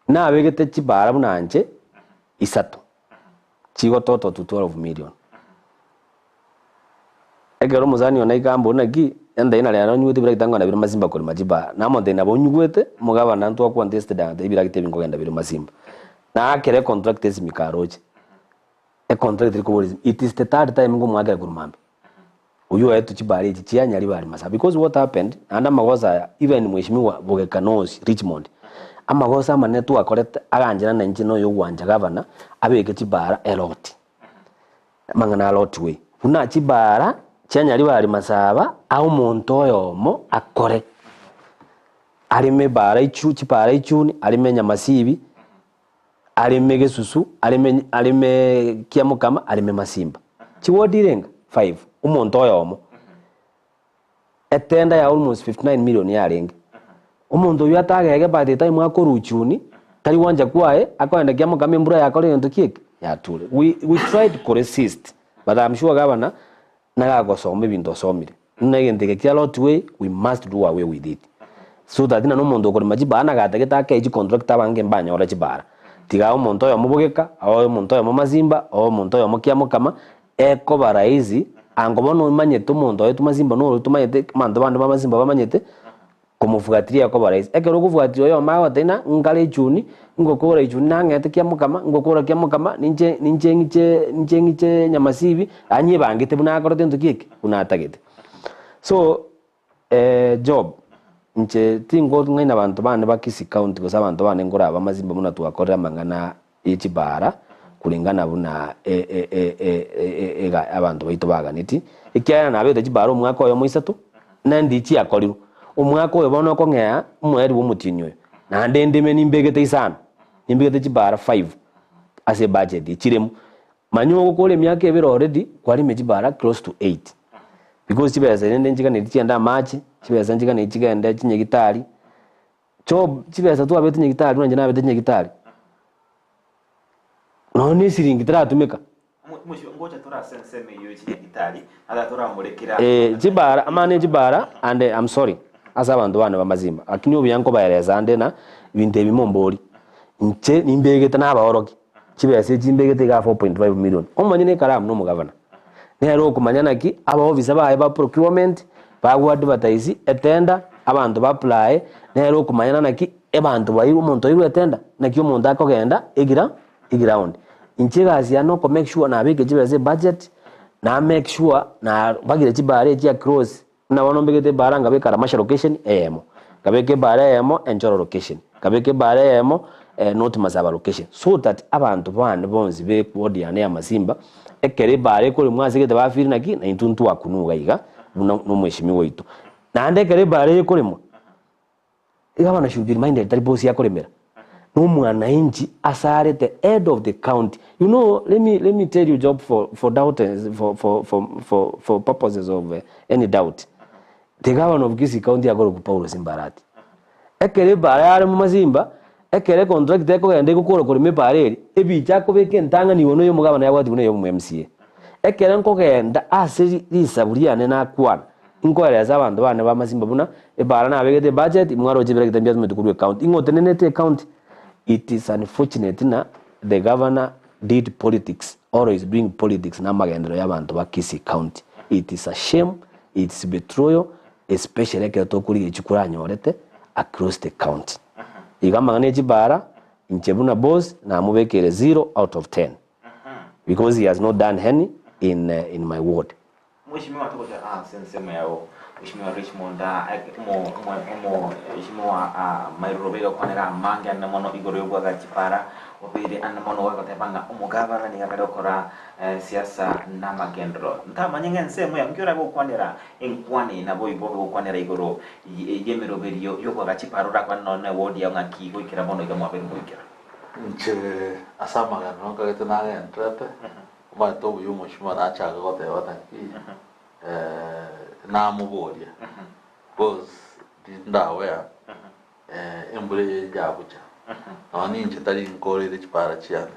nabegete chibara buna nche isato chigototwa to 12 million. Ekero omosani one aika ambori naki entayi na rero nywete ebiragita nkogenda bire masimba korema chibara, namotebi nabo nywete omogabana ntwakwantested agantebi ebiragita ebi nkogenda bire masimba. Naakera econtract esimika aroche. Econtract eri koboria it is the third time nkomoakera korwa mambia. Oyio oetwe chibare echi chia Nyaribari Masaba because what happened naende amagoso aya even mweshimiwa Bogeka knows Richmond amagoso amanene twakorete aganchera na inche noyo ogwancha gavana abeke chibara eloti amang'ana a lot way buna chibara chia Nyaribari Masaba aa omonto oyomo akore areme ebara echu chibara echuni areme Nyamasibi Areme gesusu, areme areme kiamokama, areme masimba. Chiwodi irenga? Five. Omonto oyomo. Etenda ya almost 59 million yarenge. Omonto oyio atagege by the time akorwa uchuni, tari gwancha kwaye, akoenda kiamokama embura yakora egento ki eke? Yature. We, we tried koresist, but I'm sure gavana, nagagosoma ebinto osomire. Buna egento eke kia lot way, we must do away with it. So that ng'a nomonto okorema chibara nagatagete akee chicontractor abange mbanyore chibara. Tiga ae omonto oyomo bogeka, ae omonto oyomo masimba, ae omonto oyomo kiamokama, ekoba rahisi, ango bono omanyete omonto oetwe masimba noro tomanyete abanto bande ba masimba bamanyete, Komofuatiria koba rahisi. Ekero okofuatiria oyomo agotebia ng'a nkare echuni, ngokora echuni nang'ete kiamokama, ngokora kiamokama, ninche ninche ng'iche ninche ng'iche nyamasibi, anyebangete buna akorete gento ki eke? Buna atagete. So Job, inche tingong'aina abanto bane ba Kisii County gose abanto bane nkoraba amasimba buna twakorire amang'ana ye chibara kulingana buna abanto baito baganeti, ekiagera nabete chibara omwaka oyomo isato, naende chiakorirwe. Omwaka oyo bono okong'ea omoerio bw'omotienyi oyo, naende ndime nimbegete isano, nimbegete chibara five ase ebudget eye chiremu. Manya ogokora emiaka ebere already kwaremire chibara close to eight, because chibesa rende nchiganeti chigende amache, chibesa nchiganeti chigende chinyagitari. Job, chibesa twabete nyagitari buna inche nabete nyagitari, nonya na esiringi teratumeka.
Ngocha tore ase ensemo eyio ye chinyagitari, ata toramorekera
Eh, chibara, amang'ana e chibara and I'm sorry ase abanto bane b'amazima, lakini obuya nkobaeresa ande ng'a ebinto ebi mombori, inche nimbegete nabaorokia, chibesa echi mbegete igaa 4.5 million, omonyene ekaramu na omogavana, nere okomanya naki abaofisa baye ba procurement, bago advertise etender, abanto ba apply, nere okomanyana naki abanto bairwe omonto oirwe etender, naki omonto akogenda egira eground. Inche egasi yane oko make sure nabekire chibesa ebudget, na make sure nabagire chibara echi across, buna bono mbegete ebara nkabeka Ramasha location eyemo, nkabeka ebara eyemo Enchoro location, nkabeka ebara eyemo North Masaba location, so that abanto bane bonsi be ward yane ya Masimba, ekero ebara ekoremwa ase egete bafeel naki, na intwe ntwakunwa iga iga buna na omweshimiwa oito. Naende ekero ebara eye ekoremwa, iga abana should be reminded tari boss akoremera, na omwananchi asarete head of the county. You know let me let me tell you job for for doubt for for for for for purposes of any doubt, the governor of Kisii county akorokwa Paulo Simbarati. Ekero ebaara yare momasimba, ekero econtractor ekogenda egokora korema ebaara eria, ebicha akobeka entang'ani igoro noyo omogabana yabwati buna eyomo MCA. Ekero nkogenda ase risabu riane nakwana, inkoeresa abanto bane b'amasimba buna ebaara nabegete ebudget, mwaroche ebiregete mbiatumeti korwa ecounty. Ing'o otenenete ecounty? It is unfortunate ng'a the governor did politics or is doing politics namagenderero y'abanto ba Kisii County. It is a shame, it's betrayal, especially ekero tokorigia chikura anyorete across the county. Igo amang'ana echibara inche buna boss namobekeire zero out of ten because he has not done any in in my ward.
Mweshimiwa togocha ase ensemo yao Mweshimiwa Richmond omo omo omo Mairoro obeire gokwanera amange ane mono igoro yobwagachi para obeire ane mono gogoteba ng'a omogabana nigo akare gokora siasa namagenderero. Ntamanye ng'a ensemo yao nki orabe gokwanera Enkwana eye naboigo egokwanera igoro y'emeroberio y'okoagacha epaaro orakwane nonya na ewodi yao ng'aki goikera bono iga mwabeire mogoikera.
Inche ase amagenderero nkagete nagenderete, omanyete obuya omochie nachake goteba naki namoboria because tindi aware embura eye yabucha nonya ninche tari nkorire chipara chiane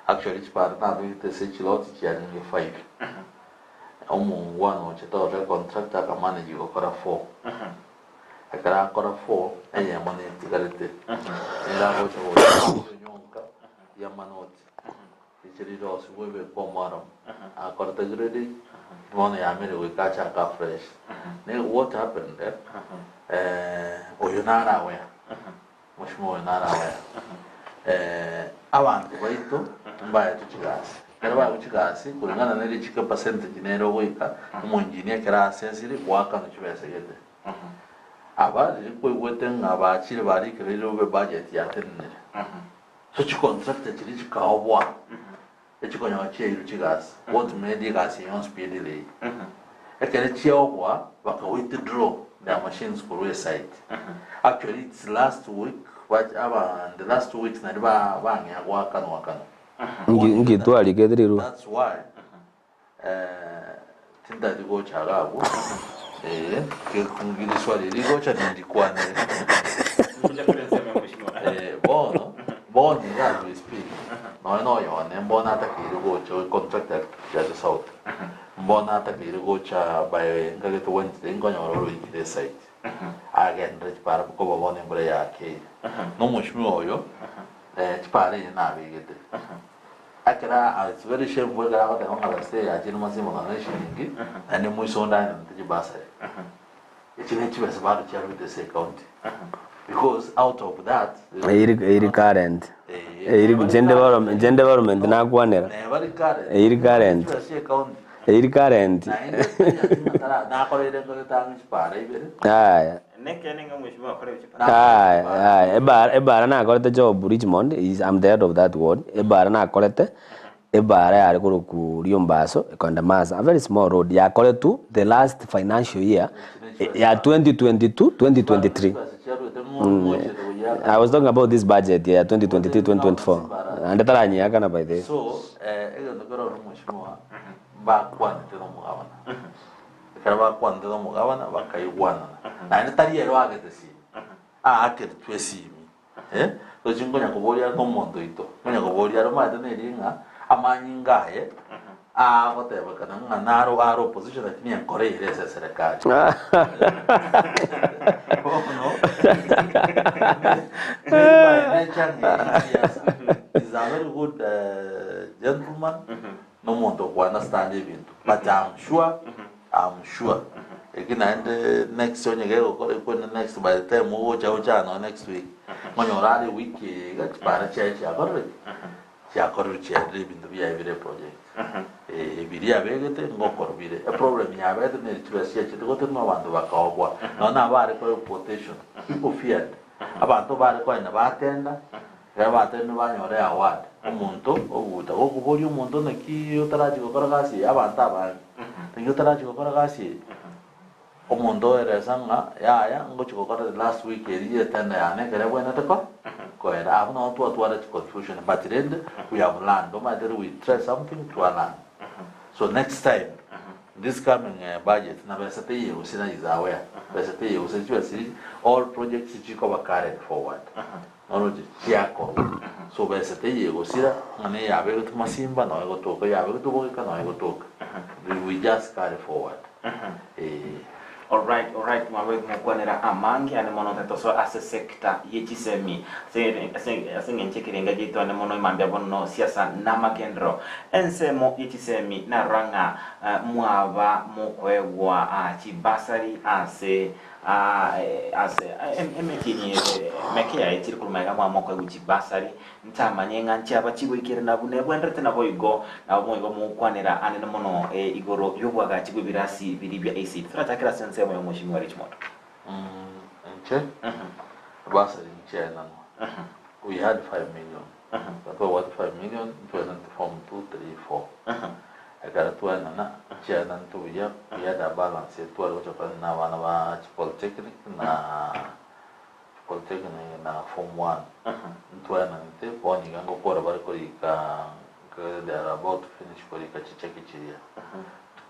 actually chipara nabegete ase chiloti chiarenge five Omongwana ochete ororo econtract akamanage gokora four. Ekero akora four, eyemo netigarete. Nere agocha gocha onyonka ya manoti. Riche rirosiwe ebekwe omwaramu. Akorete grading, bono yamire goika achake afresh. Ne what happened eh, eh, oyo nare aware, mheshimiwa oyo nare aware. Eh, abanto baito mbaetwe chigasi. Ekero baegwa chigasi, kulingana ne richiko epercentage nere ogoika, omoengineer ekero asesire, goakanwa chibesa gete. Aba riria kwaigwete ng'a bachire barikereire bobe budget yatenenire. So chicontractor chiria chikaoboa, echikonyora chiairwe chigasi, what made egasi eye yonsi pi edelay. Ekero chiaoboa, baka withdraw their machines korwa esite. Actually it's last week, bach aba the last 2 weeks naria ba bang'ea goakanwa akanwa.
Nki twarikete rirwe?
That's why tintari gocha iga abwo, eh, riswali rigocha nindikwanere. Eh, bono, bono iga as we speak, nonya na oyone mbono atakeire gocha contractor ya South, mbono atakeire gocha by nkagete Wednesday nkonyora oroikire esite, agenderere chipara koba bono embura yakeire. Na omweshimiwa oyo, chipara eye nabegete. Ekero a it's very shameful ekero agoteba ng'a besa eye yachire masimba nonya na eshiringi, naende moiso onde aenanete chibasari. Echi ne chibesa bado chiarwete ase ecounty. Because out of that,
Eiri eiri current. Eiri inche ndevelopment inche ndevelopment nakwanera.
Neba ri current.
Eiri current.
Chibesa chia ecounty.
Eiri current.
Naende tari ati ng'a tara nakoreire nkorete ang'e chipara ibere.
Yaya.
Nekeene ng'a omweshimiwa akore chipara.
Aye, aye, ebara ebara nakorete job Richmond, is I'm the head of that ward, ebara nakorete, ebara yare korokwa Riombaso ekoenda Masa, a very small road yakoretwe the last financial year ya 2022, 2023. I was talking about this budget ya 2023, 2024, naende taranyiakana by the way.
So, egento kere ore omweshimiwa, mbakwanete na omogabana. Ekero bakwanete nomogabana, bakaigwanana. Naende tari ere oagete esimi, aakeretwe esimi. Eh, roche nkonya koboria are nomonto oito, nkonya koboria are omanyete neri ng'a amanyinga aye aagotebekana ng'a naro are opposition lakini enkoro ere ase eserekari. Bono, neri by nature ng'a siasa. He's a very good gentleman. Nomonto okwa understand ebinto but am sure am sure eki naende next onye gegokora ekwende next by the time ogocha oche aa nonye next week ngonyora are ewiki eye iga chipara chiaye chiakorire ki? Chiakorire chiarire ebinto biaye bire eproject eh biria abegete ngokorwa bire eproblem yabete neri chibesa chiachete gotenena abanto bakaobwa nonye nabo bare koegwa quotation people feared abanto bare koenda batenda Ekero bateemire banyora eaward, omonto obuta gokoboria omonto naki otarachia gokora gasi eye, abanto abange, naki otarachia gokora gasi eye? Omonto oeresa ng'a yaya ngochia gokora the last week eria ye etender yane ekero ebwenerete ko koera. Abwo nabo twatwara chiconfusion but rende we have learned, omanyete we try something twalearn. So next time This coming budget na besa teiyo gose na is aware besa teiyo gose chibesa chiria all projects chikoba carried forward noroche chiakorwa so besa teiyo egosira ng'a na eyabegetwe masimba noo egotoka eyabegetwe bogeka noo egotoka we just carry forward eeh.
Alright, alright, mwabe mokwanera amange ane mono tatosoa ase sector ye chisemi ase ase ase eng'encho ekerenga giaito ane mono imambia bono siasa namagenderero. Ensemo ye chisemi narora ng'a mwaba mokoegwa chibasari ase ase emetienyi emeke yaetire korwa magega mwaba mokoegwa chibasari, ntamanye ng'a nchiaba chigoikerana buna ebwenerete naboigo nabo boigo mogokwanera anene mono igoro y'obwagachi bw'ebirasi biria bia ACT. Torachakere ase ensemo ya Omweshimiwa Richmond.
Inche bursary nchiaenanwa we had 5 million ekero twabwate 5 million ntwaenanete form two, three, four ekero twaenana chiaenanete buya we had a balance tware gocha koenana na abana ba chipolytechnic na chipolytechnic na form one ntwaenanete bono iga ngokora bare korika they are about to finish korika chicheki chiria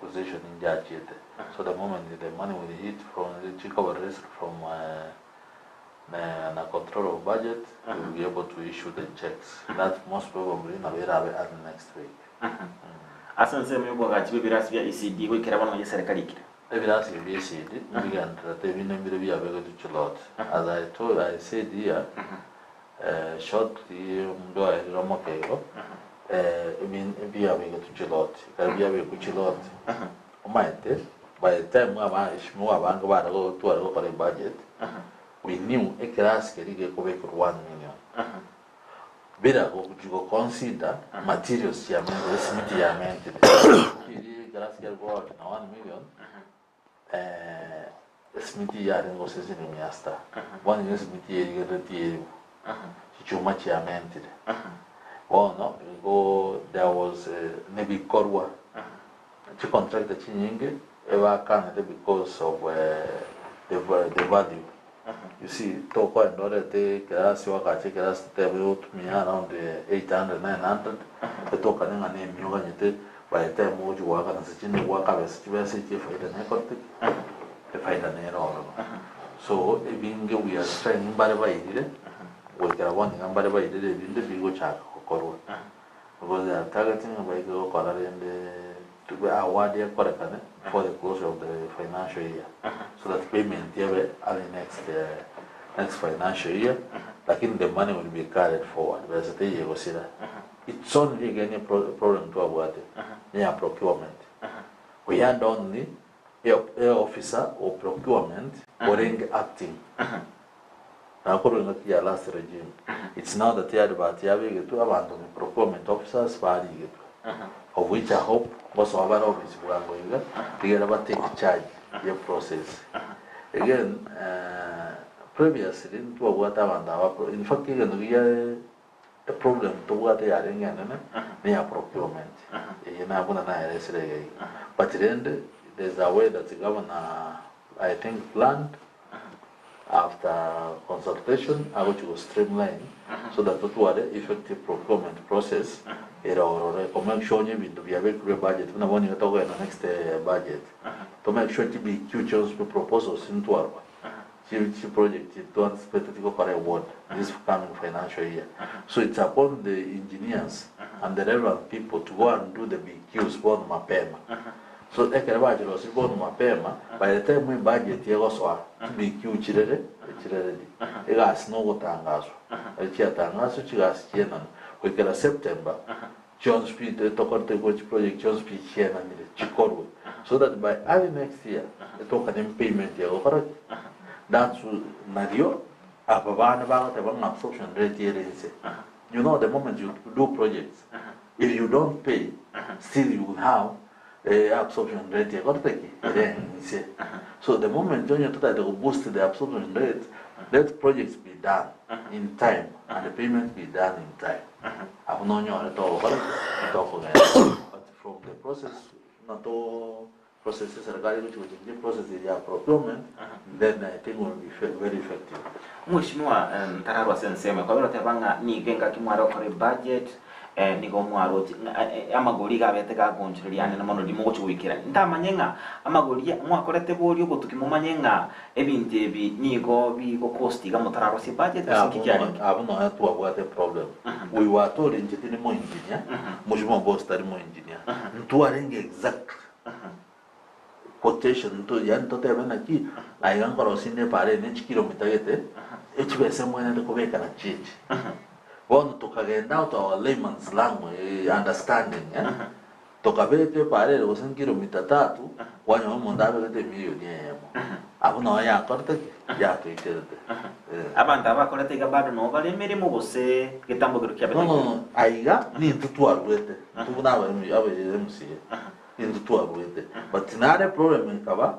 position njachiete so the moment the money will hit from chikoba released from na control of budget we will be able to issue the checks that most probably nabo erabe early next week.
Ase ensemo y'obwagachi bw'ebirasi bia ECD goikera bono onye eserekari ekire.
Ebirasi bia ECD mbigendererete ebinde mbire biabegetwe chilot as I told I said here shortly omonto aerire omokeiro ebiabegetwe chilot ekero biabekwa chilot omanyete by the time abaheshimiwa abange bare tware gokora ebudget we knew ekerasi keria gekobekerwa 1 million. Bila gochi go consider materials chiamentire, esimiti yamentire. Riria ekerasi kiare koagachwa na 1 million, esimiti yarenge gose siling mia sita. Bono igo esimiti yerigereretie eribu, chichuma chiamentire. Bono igo there was nebikorwa, chicontractor chinyinge ebakanete because of the value. You see, tokoenda orete ekerasi oagache ekerasi totebe otumie around 800, 900, etokane ng'a na emia oganyete by the time ogochi goakana ase chinde goaka besa chibesa echi efaida nekorete ki? Efaida nere ororo. So ebinge we are trying mbare bairire, goikera bono iga mbare bairire ebinde bigochaka gokorwa. Because they are targeting baike gokora rende to be award ekorekane before the closure of the financial year so that payment ebe early next next financial year lakini the money will be carried forward besa teiyo egosira. It's only again a problem twabwate neya procurement. We had only a officer of procurement orenge acting. Nakorwa engaki ya last regime, it's now that advert yabegetwe abanto ni procurement officers barigetwe of which I hope ngosoa bare office bwango iga tigere ba take charge ye process. Again previously ntwabwate abanto aba in fact egento kiaye eproblem tobwate yarenge enene neya procurement eye na buna naeresire iga iga but rende there's a way that governor I think planned after consultation agochi go streamline so that totware effective procurement process ere ororo eko make sure onye ebinto biabekirwe ebudget buna bono iga tokogenda next budget to make sure chi BQ chionsi pi proposals ntwarwa chi chi project to anticipated gokora award this coming financial year so it's upon the engineers and the relevant people to go and do the BQs bono mapema So ekero bachirosirie bono mapema, by the time ebudget egosoa, chibikiu chirere chireredi. Egasi nogotangaswa. Ekero chiatangaswa chigasi chienanwa. Goikera September, chionsi pi tokorete igoro chiproject chionsi pi chienanire, chikorwe. So that by early next year, etokane payment egokora ki? That's nario aba bande bagoteba ng'a absorption rate ere inse. You know the moment you do projects, if you don't pay, still you will have absorption rate ekorete ki? Ere inse. So the moment onye totagete go boost the absorption rate, let projects be done in time and the payment be done in time. Abwo nonyore togokora ki? Tokogenda. But from the process buna to process eserikari egochi gochenchia eprocess eye ya procurement then I think will be very effective.
Mweshimiwa ntararwa ase ensemo kwabera oteba ng'a nigo engaki mware gokora ebudget nigo mwaroche ng'a amagori iga abete gagonchoreria anene mono riria mogochia goikera. Ntamanye ng'a amagori mwakorete boria obotuki momanye ng'a ebinto ebi nigo bigocost iga motararosie ebudget gose nki kiarenge?
Abwo nonya twabwate eproblem. We were told inche tindi moengineer, Mweshimiwa Mbosi tari moengineer, ntwarenge exact quotation nto yaani totebe naki aiga nkorosia inde epara eye ne chikilomita gete, echibesa emwenerete kobeka nachi echi. Bono tokagenda out our layman's language understanding eh, tokabeka epara ere gose nkilomita tatu, kwanyora omonto abegete emilioni eyemo. Abwo noo yakorete ki? Yatoicherete. Eh.
Abanto aba bakorete iga bado noo bare emeremo gose getambo kero kiabete
No, no, no, aiga nintwe twaruete, intwe buna aba aba MCA, intwe twaruete. But nare problem ekaba,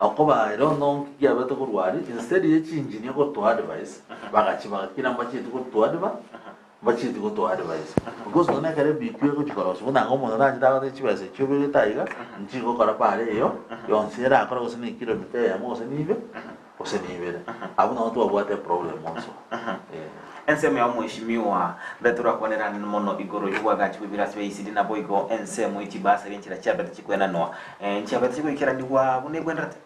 okoba I don't know nki kiabete korwa aria, instead ye chingineer gotoa advice, bagachia bagakina mbachieti gotoa advi mbachieti gotoa advice. Because nonye ekero ebitu egochi korosia buna iga omonto nachete agote chibesa echio obegete aiga, nchigokora pare eyo, yonsi erakore gose ne ekilomita eyemo gose nibe. gose nibere. Abwo nabo twabwate eproblem also. Eh.
Ensemo ya omweshimiwa mbetorakwanerane mono igoro y'obwagachi bw'ebirasi bia ECD naboigo ensemo ye chibasari enchera chiabete chikwenanwa nchiabete chigoikeranigwa buna ebwenerete.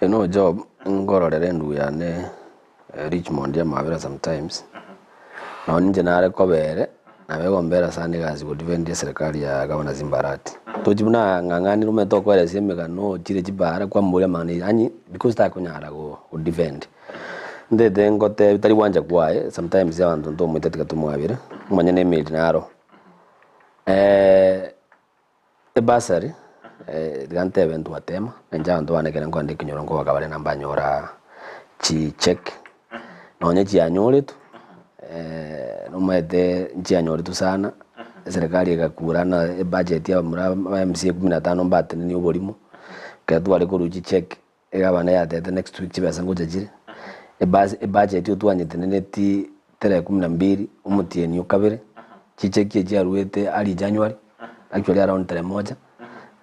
Eno job nkororera endugu yane Richmond amabera sometimes, nonye inche nare koba ere, nabo egombera sana egasi go defend eserekari ya Governor Simba Arati. Tochi buna ng'ang'anire omanyete okoeresia emegano ochire chibara kwamoboria amang'ana yaani because takonyara go defend. Ntete ngotebi tari gwancha kwaye sometimes abanto ntomoita tiga tomwabere, omanye na emeri naro. Ebasari, tiga ntebe ntwatema, inche abanto bane ekero nkoenda ekenyoro nkobaka bare na mbanyora chicheque, nonye chianyoretwe. Nomaete nchianyoretwe sana, eserekari egakura na ebudget ya abamura ba MCA kumi na tano mbatenenie oborimo, ekero tware korwa chicheque, egavana yatebete next week chibesa ngocha chire, ebas ebudget otwanyetenenetie tarehe kumi na mbili, omotienyi o kabere, chicheki echi chiaruete early January, actually around tarehe moja,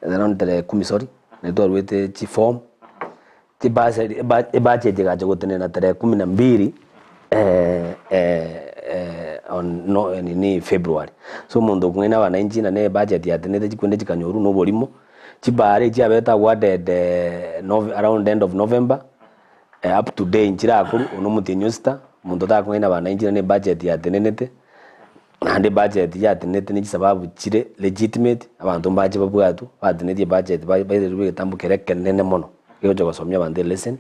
around tarehe kumi sorry, nari twaruete chiform. Chibasari eba ebudget egacha gotenena tarehe kumi na mbili on no nini February. So omonto okong'aina abananchi na ne ebudget yatenenete chikwende chikanyorwa na oborimo, chibara echiabete awarded nov around end of November, up to day nchirakorwa, oyo na omotienyi o sita, omonto otakong'aina abananchi na ne ebudget yatenenete. Naende ebudget yatenenete ne chisababu chire legitimate, abanto mbache babwatwe, batenetie ebudget ba bairerwe egetambo keria ekenene mono, kegocha gosomia abanto elesson.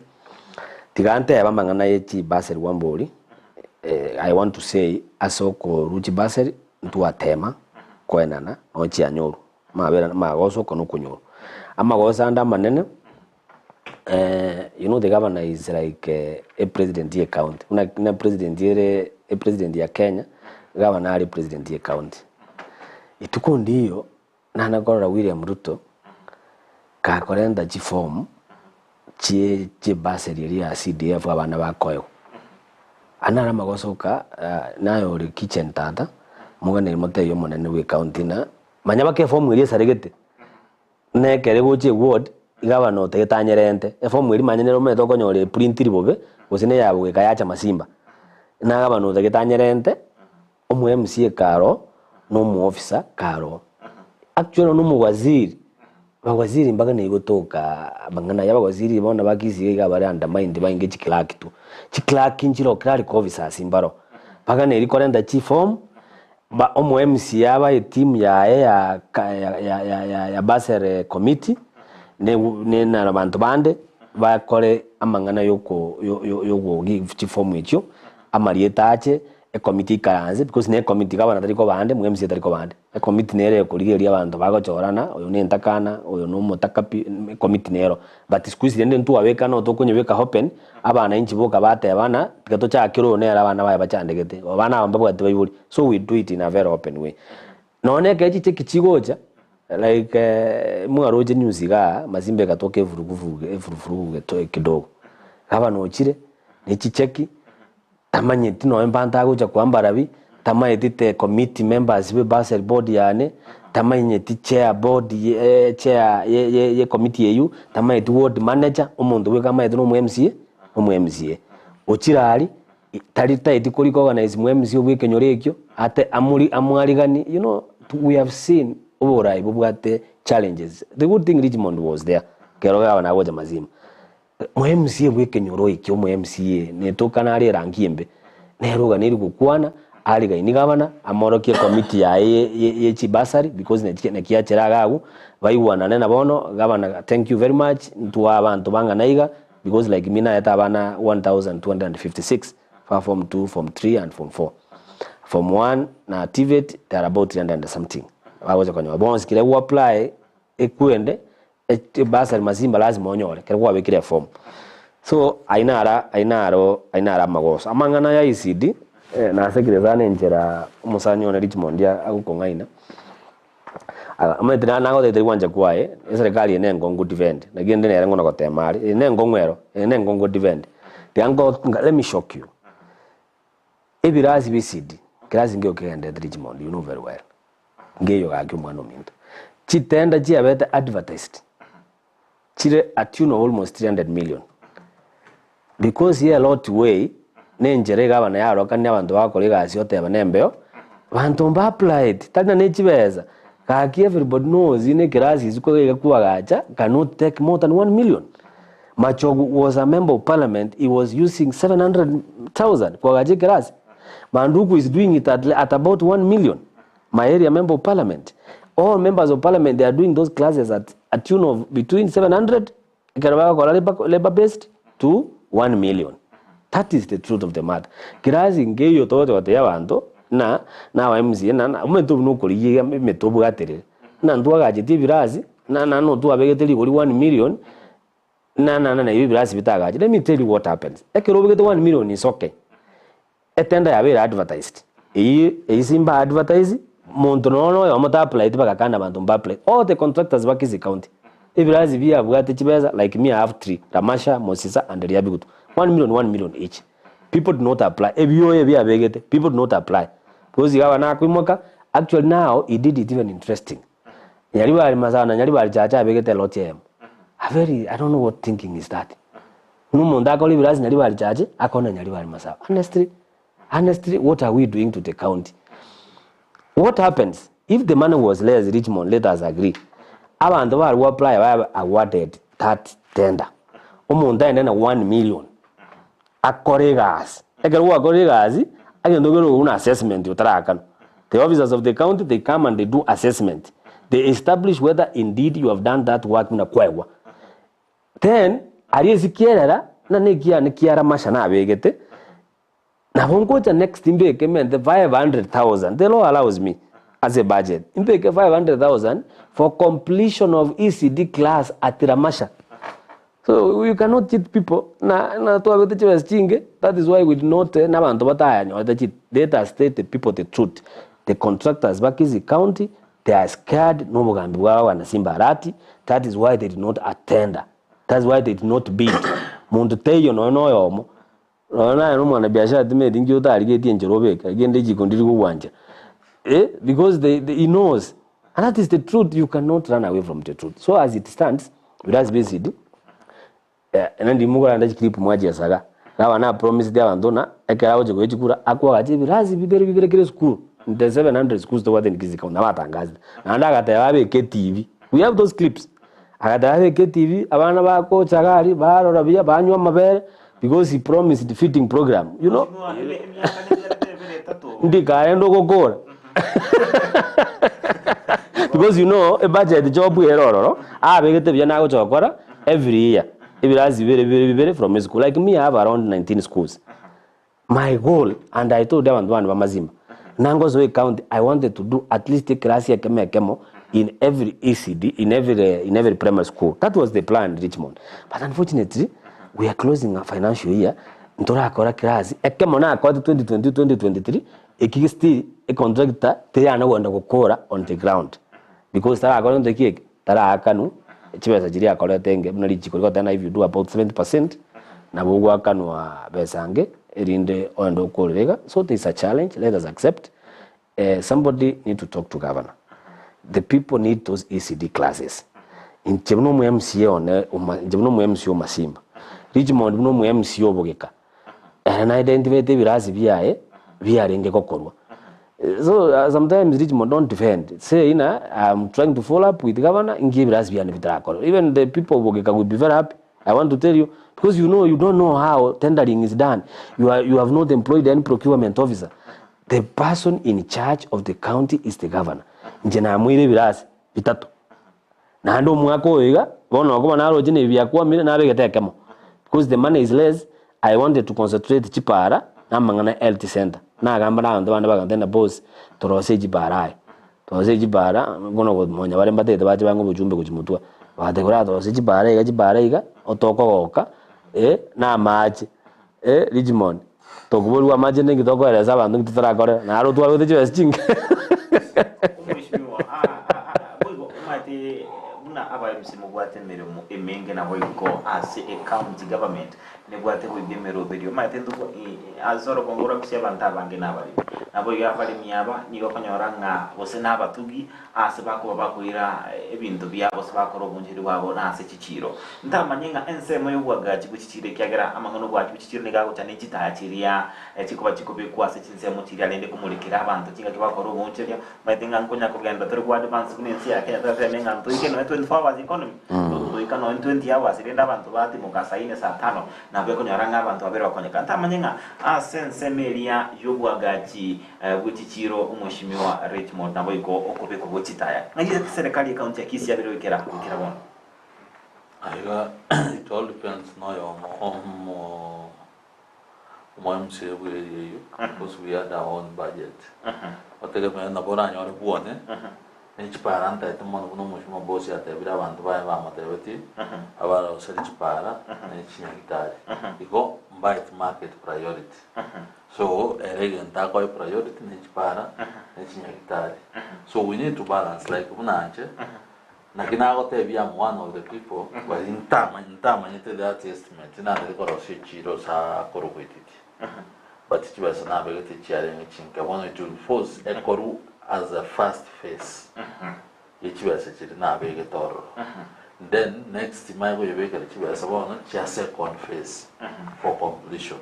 Tiga ntebe amang'ana ye chibasari Wambori, I want to say ase okorwa chibasari, ntwatema koenana nochianyorwa, amabera amagoso oko na okonyorwa. Amagoso ande amanene. You know the governor is like a president ye county buna buna president ere e president ya Kenya, governor are president ye county. Rituko ndiyo nana korora William Ruto gakorenta chiform chie chiebasari eria ya CDF abana bakoegwa. Aya naro amagosoka naye ore kitchen tata, moganeri motebie omonene bwe county ng'a manya baka eform eria esaregete. Nekere gochia eward, iga abana otagete anyerente, eform eria manya nere omanyete okonyora eprintiri bobe, gose na eyabo goika yacha masimba. Na gabana otagete anyerente, omo MCA karo, na omo officer karo. Actually na omowaziri, abawaziri mbagane gotoka amang'ana aya abawaziri bono ba Kisii iga bare undermined bainge chiclerk tu. Chiclerk nchire clerical officers mbaro, baganeiri korenta chiform. Ba omo MCA aba etimu yaye ya ka ya ya ya ya ya bursary committee ne ne na abanto bande bakore amang'ana yoko yo yo yogo give chifomu echio, amarieta ache, ecommittee ikaranse because ne ecommittee gavana tari koba ande, mo MCA tari koba ande. Ecommittee nere ekorigereria abanto bagochorana, oyo nentakana, oyo nomotaka pi, ecommittee nero. But siku hizi rende ntwabeka no tokonyebeka open, abananchi boka batebana, tiga tochakere oyo nere abana baye bachandegete, abana aba mbabwate baibori, so we do it in a very open way. Nonya ekero chicheki chigocha, like mwaroche news igaa, masimba egatoka evurugu efurufurugu geto kidogo, gavana ochire, ne chicheki. Tamanyeti nonya mbanto agocha koa mbarabi, tamaeti the committee members be bursary board yane, tamanyeti chair board ye chair ye ye ye committee eywo, tamaeti ward manager, omonto bweka amaete na omo MCA, omo MCA. Ochire aria, tari taeti ko recognize mo MCA bwa ekenyoro ekio, ate amori amwariganie, you know we have seen oborai bobwate challenges. The good thing Richmond was there, ekero gavana agocha mazima. Omo-MCA bw'ekenyoro ekio, omo-MCA netokana are erangi embe, nere oganeiri gokwana, aregaini gavana, amorokie ecommittee yaye ye ye ye chibasari because naki naki yachera iga agwo, baigwanane na bono, gavana thank you very much, ntwe abanto bang'ana iga, because like me naete abana 1256, ba form two, form three and form four. Form one na TVET they are about 300 and something, bagocha konyora bonsi kera gwa apply ekwende. Ebasari masimba lazima onyore ekero kwabekire eform. So ayio naro ayio naro ayio naro amagoso. Amang'ana ya ECD nasekire sana enchera omosani one Richmond agokong'aina, omanyete nagotebia tari gwancha kwaye, eserekari eye nenkongu defend, naki rende nere ng'o gotema are, eye nenkong'u ero, eye nenkong'u defend. Tiga nko let me shock you, ebirasi bia ECD, kerasi nkeiyo kegenderete Richmond you know very well. Nkeiyo gaki omwana ominto. Chitenda chiabete advertised chire a tune of almost 300 million because ye lot way ne enchera egavana yarokania abanto bagokora egasi oteba nembeo banto mba applied tari na nechibesa gaki everybody knows ne ekerasi isiko iga kwagacha cannot take more than 1 million. Machogu was a member of parliament he was using 700,000 kwagacha ekerasi Manduku is doing it at, at about 1 million my area member of parliament all members of parliament they are doing those classes at a tune of between 700 ekero bagokora labour, labour based to 1 million that is the truth of the matter kirasi nkeiyo togocha gotebia abanto na na aba MCA na na omanyete buna okorigia emete obwaterere na ntwagachetie ebirasi na na notwabegete rigori 1 million na na na na ebirasi bitagache let me tell you what happens ekero obegete 1 million is okay. Etender yabeire advertised, eyio eyio simba advertise, monto nonya na oyomo ta applied bagakana abanto mba apply. All the contractors ba Kisii County, ebirasi biabwate chibesa like me I have three, Ramasha, Mosisa and Riabigutu, 1 million 1 million each. People do not apply, ebioyo ebiabegete, people do not apply because iga abana akoimoka, actually now he did it even interesting. Nyaribari Masaba na Nyaribari Chacha abegete eloti eyemo. A very, I don't know what thinking is that. Buna omonto akore ebirasi Nyaribari Chache, akore na Nyaribari Masaba. Honestly, honestly, what are we doing to the county? What happens if the money was less, Richmond, let us agree, abanto bare go apply babe awarded that tender. Omonto aende na 1 million akore egasi. Ekero gwakorire egasi, egento kere buna assessment otarakanwa. The officers of the county, they come and they do assessment. They establish whether indeed you have done that work buna kwaegwa. Then, aria esikierera, na nekiane kiara masha nabegete, nabo ngocha next mbeke mente 500,000. The law allows me as a budget. Mbeke 500,000 for completion of ECD class at Ramasha. So you cannot cheat people. Na twabete chibesa chinge. That is why we did not eh, n'abantu batayanyorete cheat. Let us tell the people the truth. The contractors ba Kisii County, they are scared n'obugambi bwabo bwana Simba Arati. That is why they did not attend. That's why they did not bid. Muntu teiyo noyo noyomo. Noyo naye n'omwana biashara timeti nki otarigetie enchera obeka gende ejiko ndiri kogwancha. Eh? Because he knows. And that is the truth. You cannot run away from the truth. So as it stands, with based, eh, nandi mugoranda chiclip mwachesaga gaba na promised abanto na ekero agocha gochikura akwagacha ebirasi bibere bibere kere school the 700 schools tobwate in Kisii County nabatangazire naende agateba abeke TV. We have those clips. Agateba abeke TV, abana bakocha gari barora buya banywa amabere because he promised feeding program. Ndikaenda ogokora because a budget job erororo abegete buya nagocha gokora every year ebirasi bibere bibere bibere from a school. Like me, I have around 19 schools. My goal, and I told abantu bandi bamazima nangozoe county, I wanted to do at least a class ekemo ekemo in every ECD, in every primary school. That was the plan in Richmond, but unfortunately we are closing a financial year, ntorakora class ekemo nakote 2020 2023 eki still a contractor teyana gwenda gukora on the ground because tarakora nto kieke tarakanu chibesa chiria akorete nge buna richiko rigotena if you do about 70% nabo gwakanwa besa nge erinde oende okorerega. So there is a challenge, let us accept. Somebody need to talk to governor. The people need those ECD classes. Inche buno omu MCA one inche buno omu MCA omasimba Richmond buno omu MCA obogeka ere na identify ebirasi biaye biarenge gokorwa. So sometimes Richmond, don't defend. Say ina I'm trying to follow up with the governor ngi ebirasi biane bitarakora. Even the people of Bogeka will be very happy. I want to tell you because you don't know how tendering is done. You have not employed any procurement officer. The person in charge of the county is the governor. Nje namwire ebirasi bitatu naende omwaka oyo iga bono okoba naroche na ebiakwamire nabegete ekemo because the money is less. I wanted to concentrate chipara namang'ana health center nagamba na abanto bande bagantenda boss torose chipara aye torose chipara bono monya bare mbatete bache bange obochumbe gochimotwa bagateba torose chipara iga chipara iga otokogoka eh, na amache eh, Richmond tokoborwa amache ninki tokoeresa abanto nki totarakorera naro twabete chibesa chinke.
Omweshimiwa boigo omanyete buna aba MC mobwate emeremo emenge nabo iko ase ecounty government nebwate goiga emeroberio omanyete ntuko ase orobongo rwa Gusii abanto abange na abaremi nabo iga abaremi aba nigo okonyora ng'a gose na abatugi ase bakoba bakoira ebinto biabo ase bakora oboncheri bwabo na ase chichiro ntamanye ng'a ensemo ya obwagachi bwa chichiro ekiagera amang'ana obwachi bwa chichiro niga agocha na echitaya chiria chikoba chikobekwa ase chinsemo chiria rende komorekera abanto chingaki bakora oboncheria maete ng'a nkonya kogenda tori kwa advance buna ensi ya Kenya twateme ng'a ntoike noe 24 hours economy toika noe 20 hours rende abanto batimoka saa ine saa tano nabo ekonyora ng'a abanto babere bakonyeka ntamanye ng'a ase ensemo eria ya obwagachi bwa chichiro omweshimiwa Richmond nabo iko okobekwa gwa chitaya ng'aki serikali ekaunti ya Kisii yabere goikera goikera bono.
Aiga it all depends noyo omo omo MCA bwa area eyo because we had our own budget. Otegemea nabo oranyore bwone nechipara ntaete mono buna omoshima bosi atebire abantu baye bamotebeti abaroseri chipara nechinyagitari igo. Mbaeti market priority. So ere egento akoe priority ne chipara ne chinyagitari. So we need to balance like buna inche naki nagotebia am one of the people but ntama ntamanyete that estimate nandete korosia echiro ase akorokwa etiti. But chibesa nabegete chiarenge chinke bono it will force ekoru as a first phase ye chibesa chiria nabegete ororo. Then next manye koyebekera chibesa bono chia second phase for completion.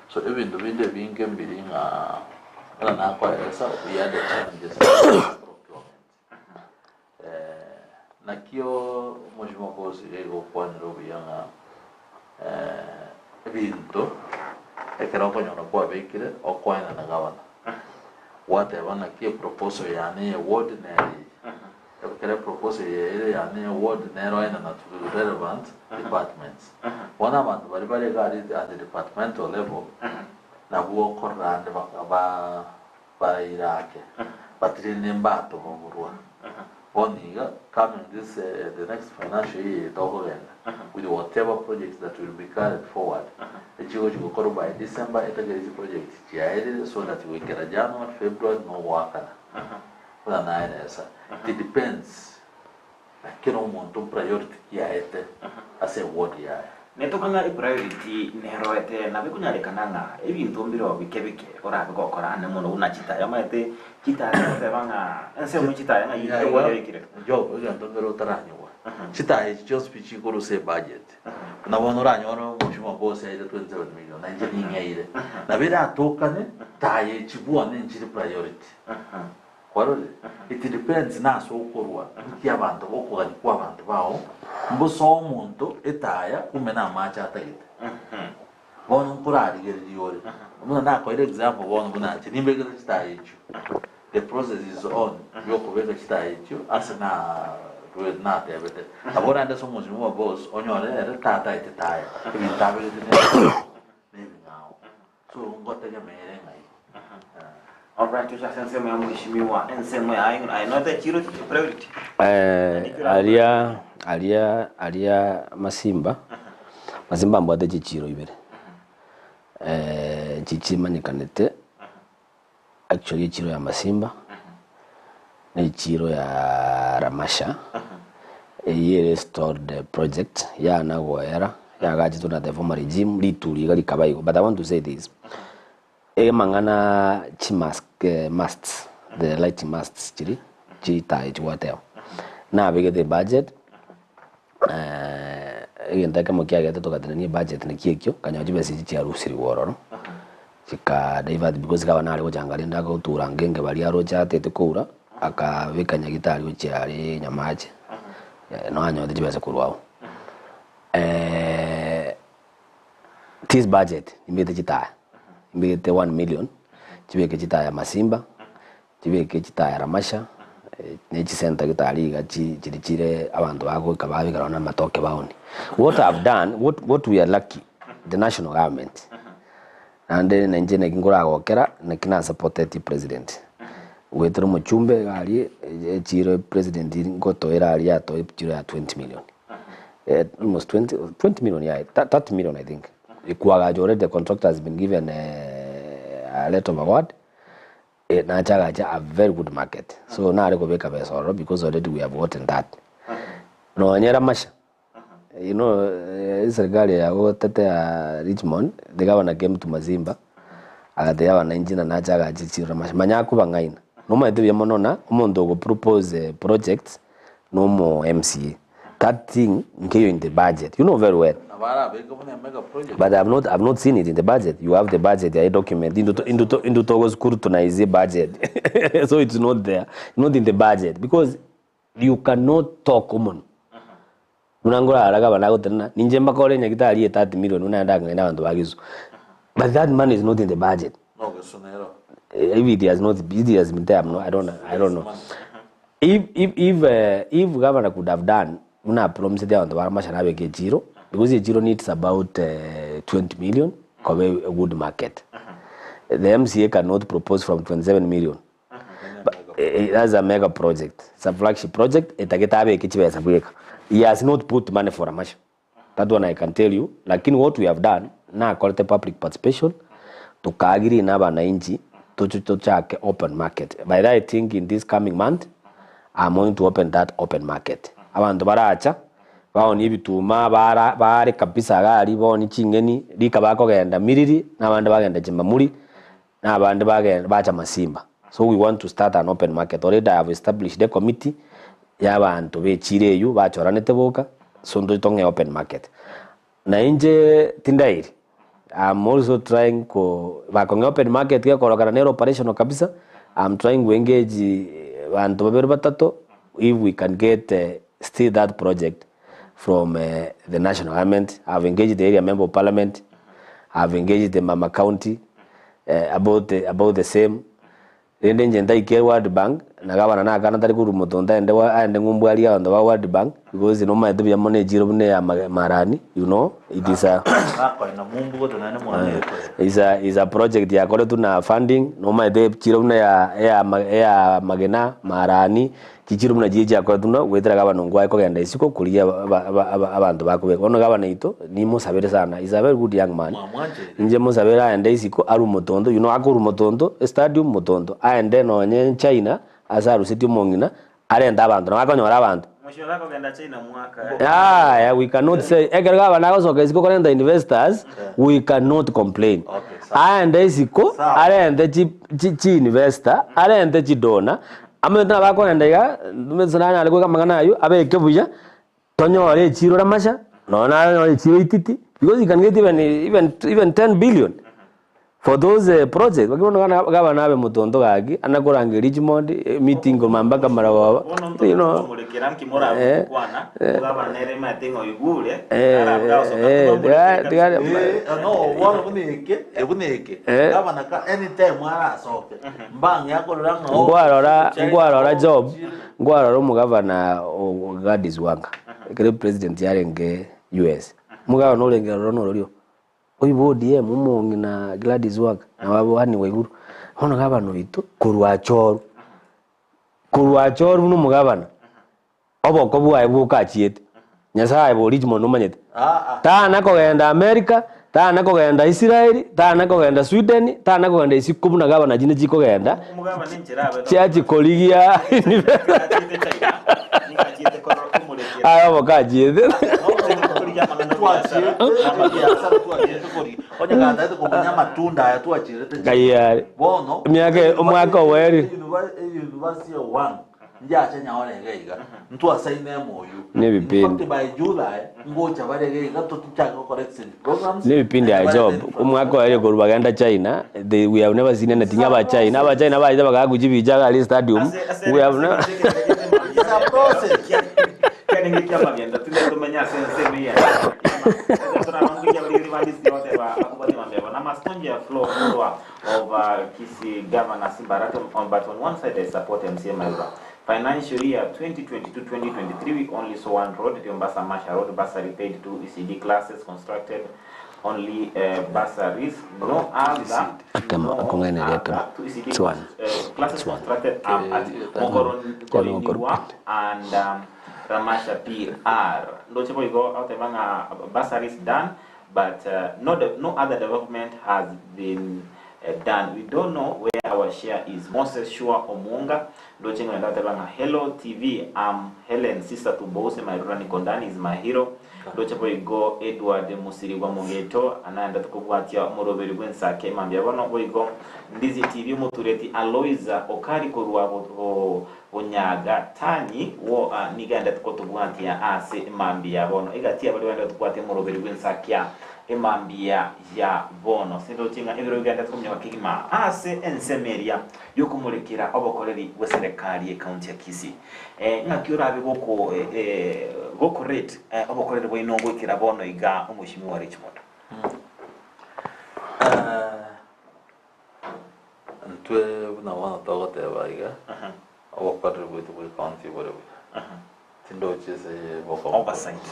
So ebinto binde ebinge mbiri ng'a buna nakoeresa we had the challenges of procurement. Nakio omochie bosi iga igokwanera obuya ng'a ebinto ekero okonyora kwabekire okoena na gavana, gwateba naki eproposal yane ya eward nere eye, ekero eproposal eye ere yane ya eward nere oenana to the relevant departments. Bono abanto baria bare iga aria at the departmental level, nabwo okorora ande ba. Barairake, but rende mbatoboborwa. Bono iga, coming this the next financial year eye tokogenda, with whatever projects that will be carried forward, echigochi gokorwa by December, etagere chiproject chiaerire so that goikera January, February nogoakana. Buna naeresa, it depends. Na kera omonto priority ki aete ase eward yaye.
Netoka ng'a epriority neroete nabo ekonyarekana ng'a ebinto mbireo bike bike orabe gokora ande mono buna chitaya omanyete chitaya togoteba ng'a ensemo chitaya ng'ai eward yaikire.
Job egento nkere otaranyigwa chitaya echi chionsi pi chikorwa ase ebudget buna bono oranyore omochie boss aire 27 million na inche ning'eire nabo eratokane taya echi bwane nchire priority. Kwarorire? It depends nase okorwa, nki abanto okogania kwa abanto bao, mbosoe omonto etaya kumbe na amache atagete. Bono nkorarigereria ore, buna nakoeire example bono buna inche nimbekete chitaya echio, the process is on yokobeka chitaya echio ase narwete natebete. Nabo orande ase omosio bwa boss onyore ere tataete taya, ebinto abegete nebing'ao. So ngotegemere ng'ai?
Alright, toche ase ensemo ya mheshimiwa, ensemo yaye ng'a aye noete chiro chiche priority.
Eh, aria aria aria masimba masimba mbwate chichiro ibere eh, chichimanyekanete actually echiro ya masimba na echiro ya ramasha eyio ere stalled project yana goera yagachetwe na the former regime rituri iga rikaba igo but I want to say this Amang'ana chimask masts, the light masts chiria chitaye chigwateba, nabegete ebudget egento ekemo kiagete togatenenia ebudget naki ekio, nkanyora chibesa echi chiarusirigwe ororo, chika divert because gavana nare gochanga rende agotura ngenge baria aroche atete koura, akabeka nyagitari gochia aria Nyamache, noo anyorete chibesa korwa abwo. This budget nimbegete chitaya, nimbegete one million chibeke chitaya Masimba, chibeke chitaya Ramasha, ne chisenta gete aria iga chi chiri chire abanto bagoika babeka nonye na amatoke baonie. What I've done, what what we are lucky, the national government, naende na inche naki nkoragokera, naki nasupportetie president, goetera omochumbe iga aria, echiro president ngotoera aria atoe echiro ya 20 million. Almost 20, 20 million yeah, 30 million I think. Ekwagacha already the contractor has been given a letter of award. Eh, nachagacha a very good market. So nare kobeka besa ororo because already we have gotten that. Nonyera masha. You know, eh, serikali ya gotetea Richmond, the governor came to Mazimba, agatebia abananchi na nachagacha chiro masha. Manya akobang'aina. Nomaete buya mono na omonto ogopropose projects nomo MCA that thing nkeiyo in the budget you know very well
Nabo arabeke buna emega project.
but I've not, I've not seen it in the budget you have the budget yaye document into into into togo scrutinize budget so it's not there not in the budget because you cannot talk omonwe buna nkorara gavana agotenena ninche mbakore nyagitari ye 30 million buna ndakong'aina abanto ba Gisumu but that money is not in the budget
Nogesu nero.
Eh, if it has not it has been there, I'm not, I don't know, I don't know. If if if uh, if governor could have done buna promised abanto bara mashara abeke echiro because echiro needs about uh, 20 million kobe a good market. The MCA cannot propose from 27 million. But, eh, that's a mega project. It's a flagship project. Etagete abeke chibesa bweka. He has not put money for Ramasha. That one I can tell you, lakini what we have done, nakorete public participation, toka agree na abanainchi toche tochake open market. By the way, I think in this coming month, I'm going to open that open market. Abanto baracha, baonie ebituma, bara bare kabisa iga aria baonie ching'eni, rika bakogenda Miriri, na abande bagenda Chimamuri, na abande bagenda bacha Masimba. So we want to start an open market. Already I have established a committee ya abanto ba echiro eywo bachoranete boka, so ntoche tong'ee open market. Na inche tindairi, I'm also trying ko bakong'ea open market gekorokana nere operational kabisa, I'm trying go engage banto babere batato if we can get still that project from the national government. I've engaged the area member of parliament, I've engaged the mama county about the, about the same. Rende inche ntaike World Bank, na gavana nakana tari korwa motonto aende wa aende ng'umbu arie abanto ba World Bank, because nomanyete buya mono echiro buna eya ma marani, you know, it is a
Nakoina mumbu gote naende mwana ekoe.
is a is a project yakoretwe na funding, nomanyete echiro buna ya eya ma eya magena, marani, chichiro buna chiria chiakoretwe buna goetera gavana ongwae kogenda isiko korigia aba aba aba abanto bakobeka. Bono gavana oito, nimosabere sana, is a very good young man.
Mwamwancheire?
Inche mosabere aende isiko arwe motonto, you know akorwa motonto, estadium motonto, aende nonye China ase arusetie omong'ina, arente abanto, nabo akonyora abanto.
Mheshimiwa akogenda China mwaka.
Yaya, we cannot say ekero gavana agosoka isiko korenta investors, we cannot complain.
Okay, sawa.
Aende isiko,
Sawa.
arente chi chi chi investor, arente chidonor, Amaete nabo akogenda iga, ase nanyare goika amang'ana aywo, abeke buya, tonyore echiro Ramasha, nonya nanyore echiro Ititi, because you can get even even even 10 billion for those projects. Lakini bono gana gavana abe motonto gaki, ana korangeria Richmond, meeting korwa mpaka maragoba,
Bono
you know.
ntokomorekera nki morabe
Eh,
gokwana,
eh.
omogabana nere emanyete ng'a oigure,
Eh,
arabe gagosoka
eh,
tobamoreke
tiga-
kabisa.
tiga-
Eh, no, bono buna eke, buna eke.
Eh.
Gavana ka anytime arasoke. Mbang'ea korora ng'a oh,
Nkwarora
China,
nkwarora
oh,
Job,
Chile.
nkwarora omogavana o Gladys Wanga, ekero president yarenge US. Omogavana orenge ororo nororio, oibo ODM omong'ina Gladys Wanga, nabo abo Anne Waiguru. Bono gavana oito, korwa achorwa, korwa achorwa buna omogavana, Oboko bwaye bokachiete. Nyasae bo Richmond omanyete. Tana kogenda America, tana kogenda Israel, tana kogenda Sweden, tana kogenda isiko buna gavana chinde chikogenda, chiachi korigia Aye oboko achiete. Ngai are. Emiaka omwaka owerire.
Njache nyaore iga iga, ntwasaine MOU.
Nebipindi.
In fact by July, ngocha bare iga iga totichake gokora exchange programs.
Nebipindi aye
Naende
Job,
barete
omwaka oerio korwa bagenda China, they, we have never seen anything aba China, aba China bacha bagaakwa chibicha iga aria stadium, we have never
It's a process.
of Kisii Governor Simba Arati on, but on one side I support MCA Mairura. Financial year 2022-2023, we only saw one road, the Mombasa Masha Road, bursary paid to ECD classes constructed, only bursaries, no other,
Atema,
no
akong'aineria
other
atema.
two ECD
It's one.
classes
It's one.
constructed at Mokoroniwa and Ramasha PR. Ndochepo igo autebanga bursaries done, but no, no other development has been done. We don't know where our share is. Moses Shua Omunga ndochengo ndatebanga Hello TV, I'm Helen sister to Bose Mairura Nikondani is my hero. Ndochepo igo Edward Musirigwa Mugeto anaenda tukubwatia muroberi gwensake mambia bono boigo Ndizi TV mutureti Aloisa Okari korwa bonyaga tanyi wo nigenda tukotubwatia ase mambia bono igatia bali wenda tukwatia muroberi gwensakia emambia ya bono sindochinga ebiro bigenda tukumenya kigima ase ensemeria yokumurikira obokoreri bwa serikali ya county ya Kisii ng'aki orabe goko goko rate obokoreri bwaino gwikira bono iga omushimiwa Richmond.
Ntwe buna bono togoteba iga, obokoreri bwaitu bwa county bore buya. Tindoche ase boko-
Oversight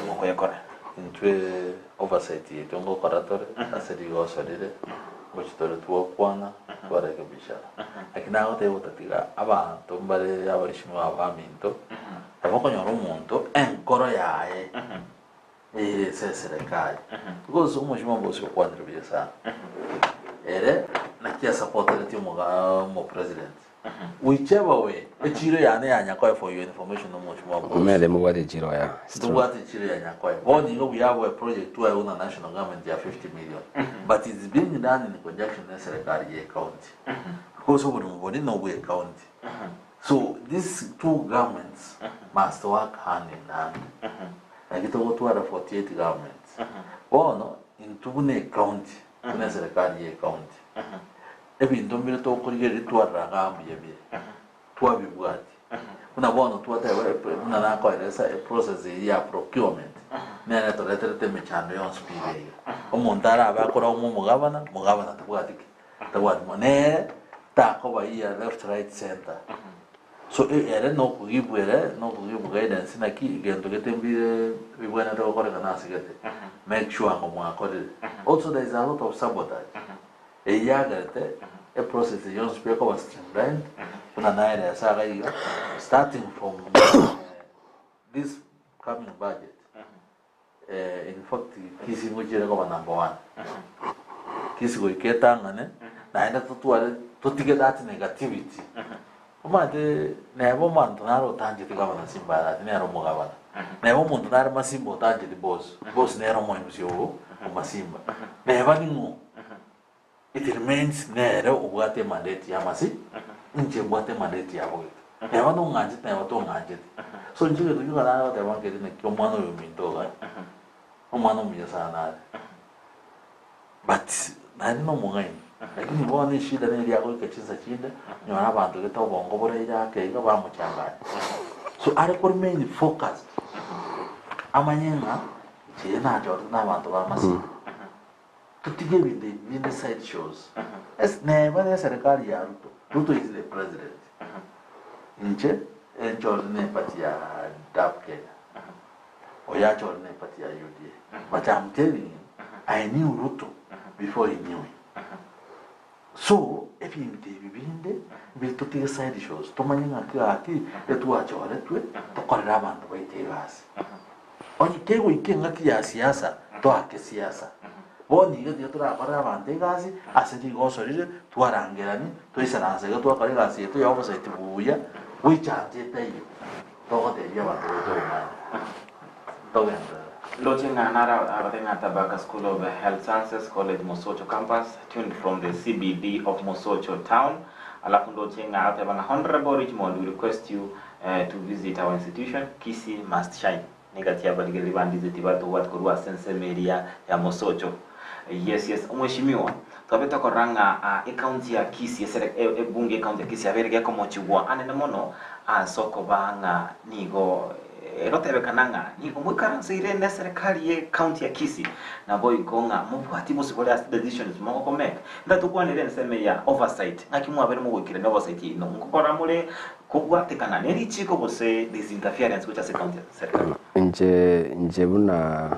mokoyekora.
Intwe oversight yetu ngokora tore ase rigoso rire ngochi tore twokwana twareke biashara lakini nagoteba gotatiga abanto mbare abarishimi baminto nabo okonyora omonto enkoro yaye. Ere ase eserekari because omosima mbosi okwanire buya sana ere naki asapotereti omoga omopresident whichever way echiro yane ya Nyakoe for your information omosima mbosi
Omere mobwate echiro ya it's true.
ntobwate echiro ya Nyakoe bono igo buya bwa project twaewa na national government ya 50 million but it's being done in conjunction na eserekari ya ecounty because oborimo boria nobwa ecounty So these two governments must work hand in hand. Naki togotwara 48 governments. Bono intwe buna ecounty, buna eserekari ya ecounty, ebinto mbire tokorigereria twarora igaa mbuya bire, twabibwatia. Buna bono twateba epre- buna nakoeresa eprocess eyio ya procurement, nere etoreterete emechando yonsi pi iga iga. Omonto arabe akorauma omogabana, omogabana tabwati ki? Tabwati mo nere takobaiyia left right center so e- ere nokogibwa ere nokogibwa guidance naki egento gete mbire bibwenerete gokorekana ase gete make sure ng'a mwakorire. Also there is a lot of sabotage eyio yagerete eprocess eyio yonsi pi ekoba streamlined buna naeresa iga iga starting from this coming budget. In fact Kisii ngochiere koba number one. Kisii goika etang'ane naende totware totige that negativity. Omanyete neba omonto nare otancheti gavana Simba Arati nere omogavana. Neba omonto nare Masimba otancheti boss, boss nere omo MC o Masimba. Neba ning'o? It remains nere obwate emandate ya amasi, inche mbwate emandate ya bogeka. Neba nong'anchete neba tong'ancheti. So inche egento gioka nare goteba nkeri naki omwana oyo ominto iga, omwana omuya sana are. But naende nomong'aini, lakini bono eshida neri agoika chinsa chinde, onyore abanto gete obongo boraire ake iga bamochanganya. So are ko remain focused, amanye ng'a inche nachorete na abanto ba amasiko. Totige ebinto ebi binde side shows. Es neba ne serikali ya Ruto, Ruto is the president. Inche enchore ne party ya DAP Kenya. Oyo achore ne party ya UDA. But I'm telling you, I knew Ruto before he knew me. So ebinto ebi binde mbiri totige side shows tomanye ng'aki gaki etwachoretwe tokorere abanto baito egasi. Onye kegoika engaki ya siasa toake siasa. Bono iga tiga torakorere abanto egasi ase rigoso rire twarangerani twaisaransa iga twakora egasi yaito ya oversight buya goichancha etaiyo togotebia abanto baito obomaene. Togenderere.
Ndoche ng'a naro abate ng'a Tabaka School of Health Sciences College Mosocho Campus tuned from the CBD of Mosocho Town alafu ndoche ng'a agoteba ng'a Honourable Richmond we request you to visit our institution Kisii must shine Negati y'abarigereria bandizeti batobwate korwa ase ensemo eria ya Mosocho. Yes yes omweshimiwa twabe tokorora ng'a ecounty ya Kisii esere ebunge y'ecounty ya Kisii yabeire gekomochigwa anene mono ase okoba ng'a nigo Egotebekana ng'a nigo moikaranseire neserekari ye county ya Kisii, naboigo ng'a mobwati bosibore ase decisions mogokomeka. Ndatokwanere ensemo eye ya oversight, ng'aki mwabeire mogoikerania oversight yaino? Ngokora more kobwatekana ne richiko gose there is interference gocha ase county ya serikali?
Inche inche buna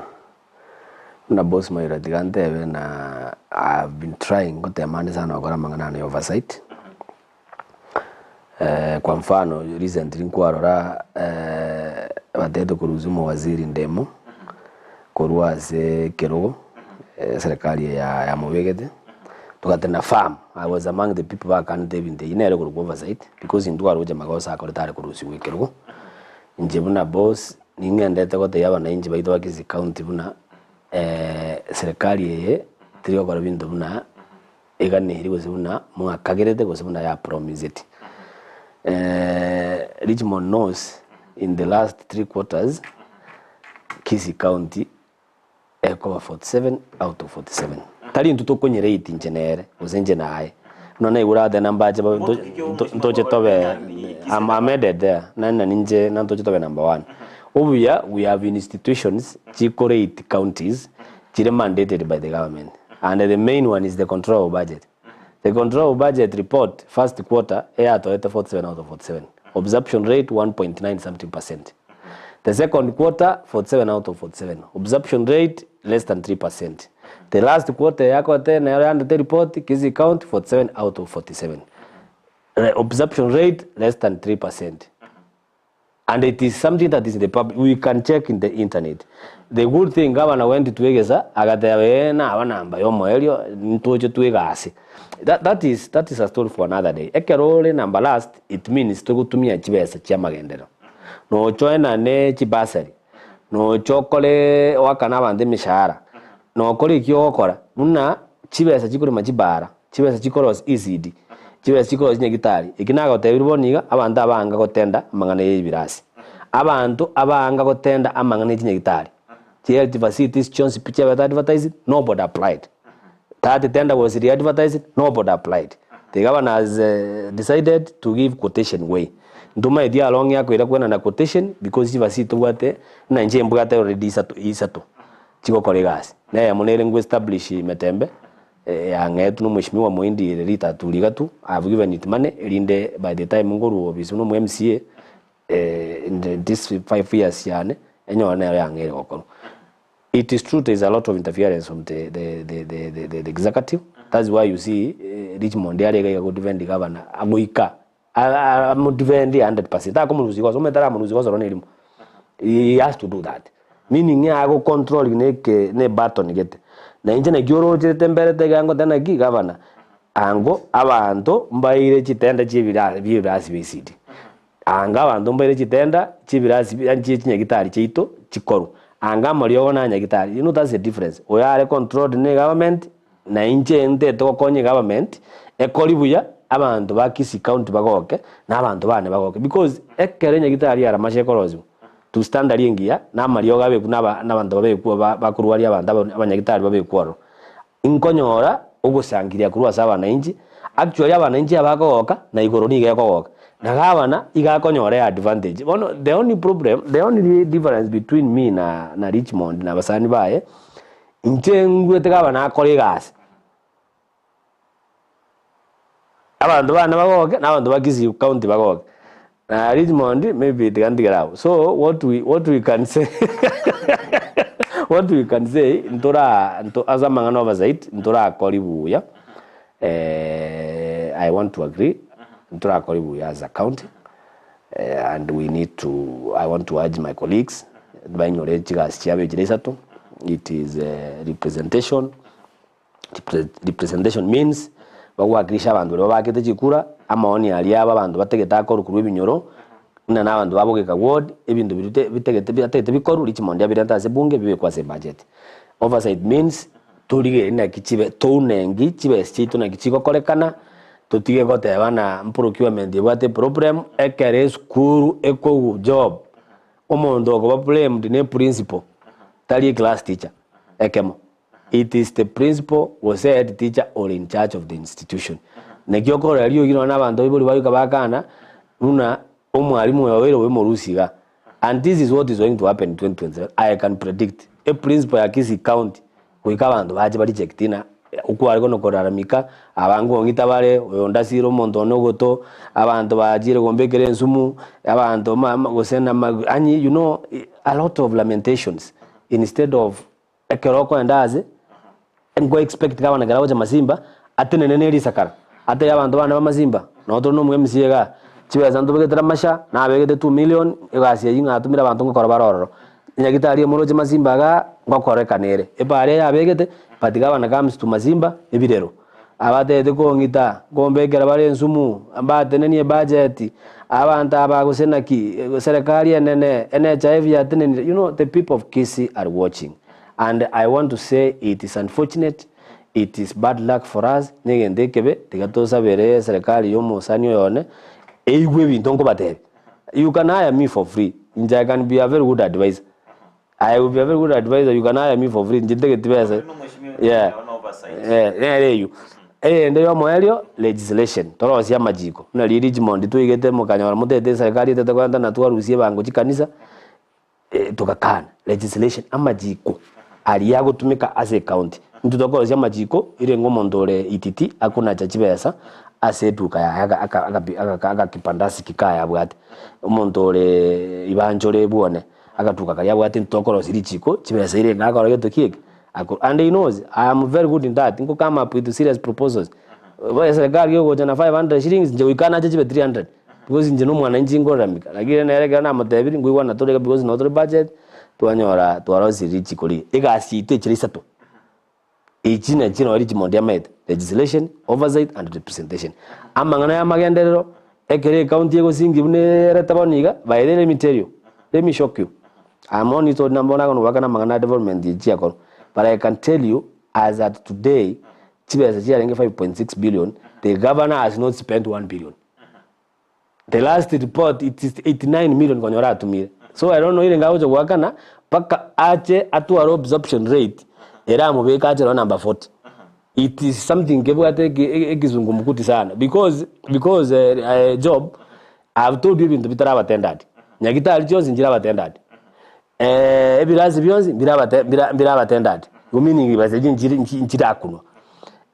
buna boss Maira tiga ntebe na I have been trying ngotema ande sana gokora amang'ana ane ya oversight. Kwa mfano recently nkwarora batebete korusia omowaziri Ndemo korwa ase ekerogo eserekari eye yamobegete, togatenda firm, I was among the people bakanete ebinto ebi nere korokwa oversight because intwe twaroche amagoso akorete are korusiwa ekerogo. Inche buna boss ning'endete gotebia abananchi baito ba Kisii county buna serikali eye teri gokora binto buna eganeirie gose buna mwakagerete gose buna ya promiseti. Richmond knows in the last 3 quarters Kisii County ekoba 47 out of 47. Tari intwe tokonyerate inche nere gose inche naye. Buna naigure agotebi na mbache babe ntoche tobe I'm I'm headed there nari na ninche na ntoche tobe number one. Obuya we have institutions chikorate counties chire mandated by the government and the main one is the control of budget. The control of budget report first quarter eyatoete 47 out of 47, absorption rate 1.9 something percent. The second quarter 47 out of 47, absorption rate less than 3 percent. The last quarter eyakote nero yandete report Kisii County 47 out of 47, absorption rate less than 3 percent. And it is something that is in the public, we can check in the internet. The good thing governor went to Egesa agateba ee naba namba ya omoerio ntoche twegase. That, that is, that is a story for another day. Ekero ore number last it means togotumia chibesa chia amagenderero. Nochoenane chibasari, noche okore oakane abanto emeshahara, nokore eki ogokora buna chibesa chikorema chibara, Chibesa chikorosia ECD, chibesa chikorosia nyagitari, eki nagotebirie bono iga, abanto abaanga gotenda amang'ana y'ebirasi, abanto abaanga gotenda amang'ana ye chinyagitari, chi health facilities chionsi pi chiabete advertised, nobody applied. That tender was re-advertised, nobody applied. The governor has decided to give quotation way. Ntomaeti along yakoira kwenana quotation because chifacility tobwate, buna inche mbwate already isato isato chigokora egasi. Na eyemo nere ngo establish Metembe, Yang'etwe nomweshimiwa Muhindi Rita Turigatu, I have given it money erinde by the time nkorwa ofisi buna omo MCA in this 5 years yane enyore nero yang'eire gokorwa. It is true there is a lot of interference from the, the, the, the, the, the, the executive that's why you see Richmond are iga iga go defend governor agoika amodefend 100% takomorusia goso omanyete aramorusia goso oro nerimo he has to do that meaning ago control ne ne button gete na inche naki orocherete mberete iga ngote naki gavana ango abanto mbaire chitenda chia ebira bia ebirasi bia ECD anga abanto mbaire chitenda chia ebirasi bia chia chinyagitari chiaito chikorwa anga amariogo na nyagitari you know that's the difference oyo are controlled ne government Na inche ntete gokonya egovernment ekori buya abanto ba Kisii county bagoke na abanto bane bagoke because ekero enyagitari ya Ramasha ekorosiwa to standard engiya na amariogo abekwe na aba na abanto babekwe ba bakorwaria abanto aba abanyagitari babekwe ororo. Nkonyora ogosangiria korwa ase abananchi actually abananchi abakogoka na igoro nigo ekogoka na gavana iga akonyora eadvantage. Bono the only problem the only difference between me na na Richmond na abasani baye. Inche ngwete gavana akore egasi, abanto bane bagoke na abanto ba Kisii county bagoke. Na Richmond maybe tiga ntigere abwo. So what we, what we can say what we can say ntora nto ase amang'ana oversight ntorakori buya I want to agree ntorakori buya as a county and we need to I want to urge my colleagues bainyore chigasi chiabo echire isato it is representation representation means bagowakilisha abanto baria babakete chikura amaoni aria abo abanto bategete akorwa korwa ebinyoro buna na abanto ba Bogeka ward ebinto biria bitegete biatagete bikorwe Richmond abirente ase ebunge bibekwe ase ebudget. Oversight means torigererie naki chibe tounengi chibesa chiaito naki chigokorekana. Totige goteba ng'a procurement ebwate eproblem, ekero esukuru ekogu job, omonto okoba blamed ne principal, tari eclass teacher, ekemo. It is the principal gose head teacher ore in charge of the institution. Naki okorora riogi nonya na abanto abaibori bagoika bakana, buna omwalimu oyo obeire obe morusia iga. And this is what is going to happen in 2027, I can predict. Eprinciple ya Kisii County goika abanto bache ba reject ng'a okware kono koraramika, aba nkong'ita bare, oyo ndasire omonto one ogoto, abanto bachire gombekera ensumu, abanto ma ma gose nama yaani you know a lot of lamentations instead of Ekero okoenda aase, nko expect gavana ekero agocha Masimba, atenene ne risakara, atebie abanto bane ba Masimba, noo tore na omo MCA igaa, chibesa ntobegete Ramasha, nabegete two million, egasi eywo ng'atomire abanto ngokora bare ororo. Nyagitari emoroche Masimba igaa, ngokorekana ere. Epaara eye abegete, but gavana comes to Masimba, ebirero. Abatebete kong'ita, nkombekera bare ensumu, mbatenenie ebudget, abanto aba gose naki, serikali enene, NHIF yatenenire, you know the people of Kisii are watching and I want to say it is unfortunate, it is bad luck for us, negento ekebe, tiga tosabere eserikali ya omosani oyo one, eigwe ebinto nkobatebia. You can hire me for free, inche I can be a very good adviser. I will be a very good advisor, you can hire me for free, inche ntageti besa. Yeah. Eh, nere eywo. Eyende yomoerio, legislation, torosie amachiko. Buna riria Richmond twaigete mokanyora motete eserikari etete korenta na twarusia ebango chikanisa, eh, togakana. Legislation, amachiko aria agotumeka ase ecounty. Intwe tokorosia amachiko, erenge omonto ore ititi akonacha chibesa ase eduka yaye aka- aka- akabi- aka- agakibandasiki kaye abwate. Omonto ore ibanchore bwone. Agatuka karia abwate ntokorosia richiko, chibesa ire iga akora gento ki eke? Ako and he knows I am very good in that, nko come up with serious proposals. Bono eserekari egocha na 500 shillings, inche goika nache chibe 300. Because inche na omwananchi nkoraramika, lakini nere ekero namotebirie nkoigwana tore iga because nabo tore budget, twanyora twarosirie richiko riria. Egasi yaito echire isato, echi nachio noro Richmond amaete, legislation, oversight and representation. Amang'ana ya amagenderero, ekero ecounty egosingi buna erete bono iga, by the way let me tell you, let me shock you, I'm only told bono nabo na amang'ana ya development echi chiakorwa, but I can tell you as at today, chibesa chiarenge 5.6 billion, the governor has not spent 1 billion. The last report it is 89 million konyora atumire. So I don't know ere ngagocha goakana mpaka ache atware absorption rate eramobeke ache nonye number 40. It is something kebwate ekizungumkuti sana because because eh, job I've told you ebinto bitaraba tendered. Nyagitari chionsi nchiraba tendered. Eh, ebirasi bionsi mbirabate mbira mbiraba tendered. Igo meaning base echi nchiri nchi nchirakunwa.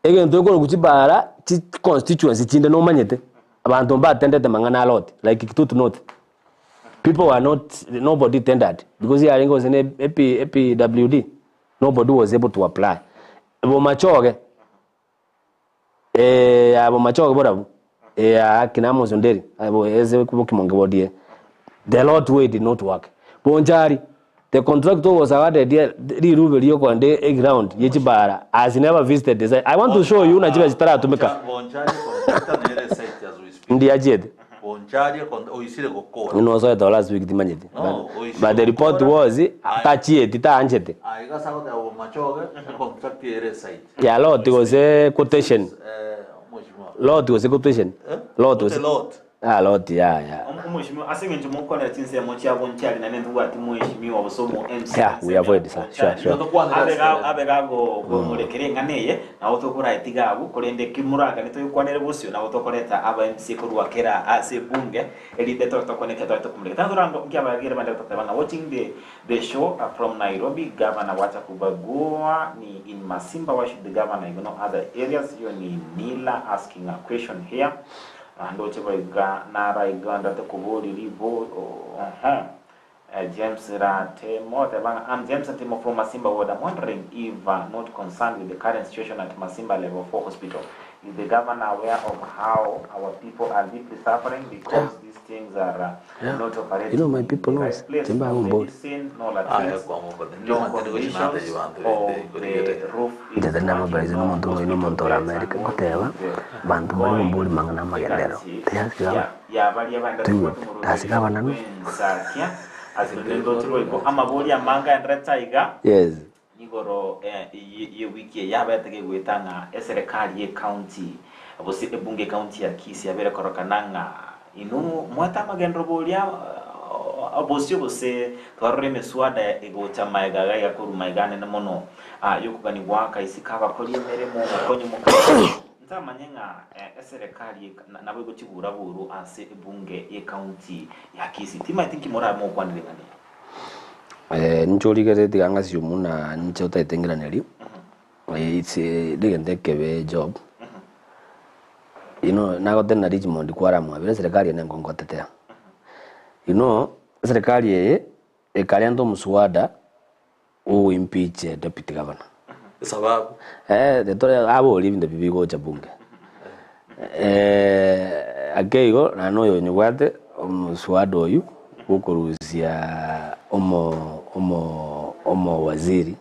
Egento ekorokwa chibara chi constituency chinde nomanyete, abanto mbatendete mang'ana a lot like Kitutu North. People were not nobody tendered because yarenge gose ne AP APWD, nobody was able to apply. Bomachoge. Eh, abo machoge borabu eh, akina Amos Onderi abo ese bokimonge bodie the lot way did not work Bonchari the contractor was awarded rirube riokonde eground ye chibara has never visited the site I want to show you na chibe chitaratumika
Bonchari contractor nere site as we speak.
ndi achiete
Bonchari oisire gokora.
nosoete last week timanyeti
No,
but,
oisire
but the report
gokora.
was tachieti taanchete
Aiga sagote abo machoge contract ere site.
ya lot gose quotation
Eh, mheshimiwa.
lot gose quotation
Eh?
lot
Ote
gose
lot.
ah lot ya ya
Omweshimiwa ase eng'encho mokorera chinsemo chiabo nchiari naende ntobwati mweshimiwa gose omo MC
Yeah, we avoid, sir. Sure, sure.
Abe gagomorekera eng'ana eye nabo tokoraetiga abwo korende ki moragane toikwanere bosio nabo tokoreta aba MC korwa kera ase ebunge erinde tore tokwane ekero tware tokomorekera. Tari torango nki abagere bande gototeba ng'a watching the the show from Nairobi governor wacha kubagua ni in Masimba why should the governor ignore other areas hiyo ni Nila asking a question here Ndoche boiga naraiga ndate koboria ribo uh-huh. James Ratemo oteba ng'a I'm James Ratemo from Masimba ward I'm wondering if uh, not concerned with the current situation at Masimba level 4 hospital is the governor aware of how our people are deeply suffering because these things are uh,
Yeah.
not operating
You know, my
in
people
the
knows.
right place
Timba
no
I'm bored.
medicine no
Ah,
latrines
kwa mambo.
no conditions of the roof is
Nchete namabaize
working, no
nomonto oyo
hospital
nomonto ore
beds and
America
what
ngoteba
is the
banto mbare
going
gombori mang'ana amagenderero
vacancy
tiyasika
ya yabaria baendete
Toigwete,
kobwata
tasika
omoroberi
abananu.
bwensakia ase ndoche boigo amabori amange aenderete aiga
Yes.
Igoro ye wiki eye yabete kegoeta ng'a eserekari ye county gose ebunge county ya Kisii yabere korokana ng'a inwe mwete amagenderero boria bosio gose twarora emeswada egocha maega iga iga korwa maega anene mono yokoganigwa akaisi kabakori emeremo omokonyi omokare ntamanye ng'a eserekari nabo egochibura buru ase ebunge ye county ya Kisii timaeti nki morabe mogokwanera eng'ana eye.
Inche origerereti tiga ng'asio buna inche otagete ng'iranerie, it's rigento ekebe job, you know nagotenena Richmond kwaramwabera eserekari eye nengo ngotetea. You know, eserekari eye ekarenta omoswada ogo impeach deputy governor.
Esababu.
Eh, tore aborie ebinto ebi bigocha bunge. Eh, ake igo naende oyo onyebwate omoswada oyio bwokorusia omo omo omowaziri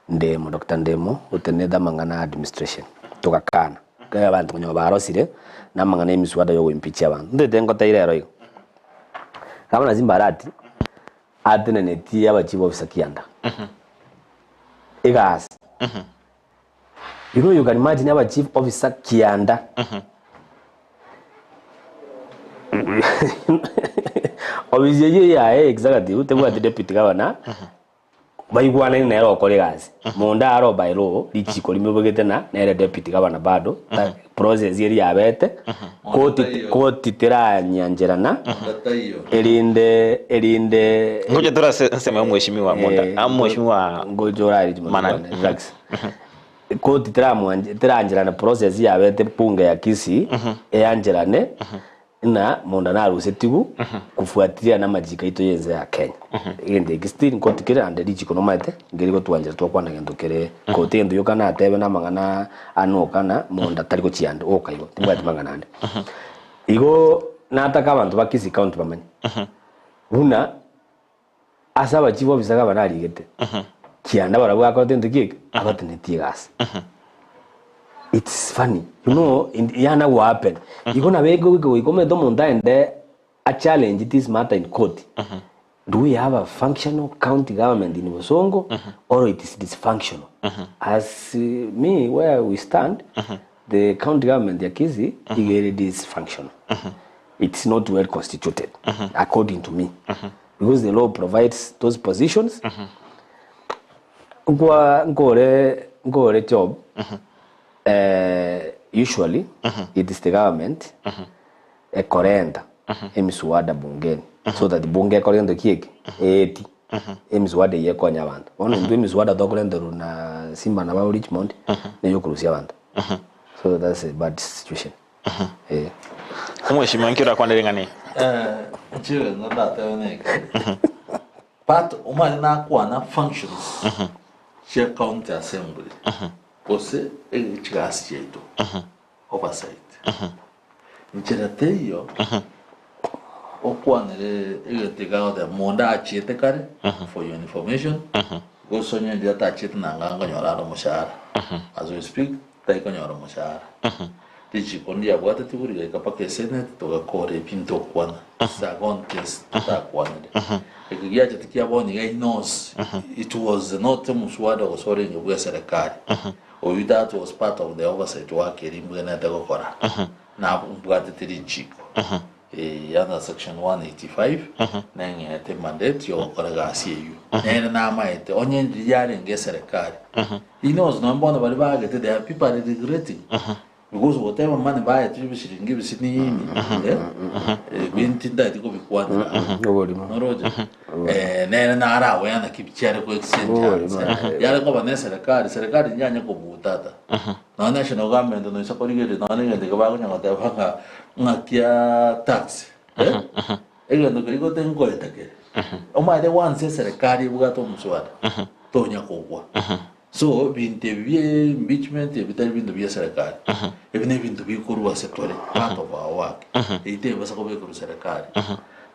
Ndemo, Doctor Ndemo, otenenete amang'ana a administration, togakana. Ekero abanto konya barosire na amang'ana ya emiswada ya ogoimpeachia abanto. Ntete ngoteire ero igo. Gavana Simba Arati atenenetie abachief officer kianda. Egasi. You know you can imagine aba chief officer kianda. Ofisi eyio yaye executive tebwati deputy governor baigwanaine nere okora egasi. Monda aro by law richiko rimobegete na nere deputy governor bado ta process eria yabete koti koti teranyancherana erinde erinde
Ngoja tora nsemo ya mheshimiwa Monda.
Eh,
Ah, mheshimiwa
ngoja orari
Manani.
relax koti terancherana process yabete bunge ya Kisii eyancherane na monda narusetigu kufuatilia na amachiko aito yense ya Kenya egento eki still nkoti kere ande richiko nomaete nkeri gotwanchera twakwana gento kere koti egento yoka natebe na amang'ana ane okana monda tari gochia ande oka igo timbwati mang'ana ande igo. nataka abanto ba Kisii County bamanye, buna ase abachief officer iga bararigete, kianda barabwo gakorete gento ki eke, abatenetie egasi. It's funny, you know, yana go happen. Igo nabo egoika goika omanyete omonto aende a challenge this matter in court. Do we have a functional county government in Bosongo or it is dysfunctional? As me where we stand, the county government ya Kisii iga ere dysfunctional. It's not well constituted according to me because the law provides those positions. Nkwa nkore nkore job eh, usually it is the government ekorenta emiswada bungeni so that bunge ekore gento ki eke eeti emiswada eyio ekonye abanto. Bono intwe emiswada tokorenterwa na Simba na abwo Richmond neye okorusia abanto so that's a bad situation eh.
Omweshimiwa nki orakwane ring'ana eri?
Inche egento ndatebe neke, part omanye nakwana functions chia county assembly gose chigasi chiaito. Oversight. Nchera teiyo okwanere egento eke agoteba monda achiete kare for your information gose onye riria atachiete nanga nkonyora are omoshahara as we speak taikonyora omoshahara richiko ndiabwatetigwe rigaika mpaka esenate togakora ebinto okwana sagontes totakwanire eke giachete kia bono iga he knows it was not omuswada gose orenge bwa eserekari Oyio that was part of the oversight work eria mbwenerete gokora na mbwatete richiko eh, under section 185 neng'ete mandate yogokora egasi eyio nere namaete onye riria yarenge eserekari he knows nonye bono baria bagete there are people are regretting because whatever money baetire ebisiringi ebisinini eh, eh, binti ntagete kobikwanera
Oborimo.
Noroche? Eh, nere narawe naki chiare ko exchange
Oborimo.
hands. Yare koba ne serikali, serikali nyanye kobuta ata. Nonya national government noisa korigereria nonya egento eke bakonya goteba ng'a ng'a kia tax. Eh? Egento keria gote nkoeta kere. Omanyete once eserikali ebwate omoswada, tonya kogwa. So ebinto ebi bie impeachment ebi tari binto bie serikali. Ebi ne ebinto bikorwa ase tore, part of our work. Eyi tebasa koba ekorwa serikali.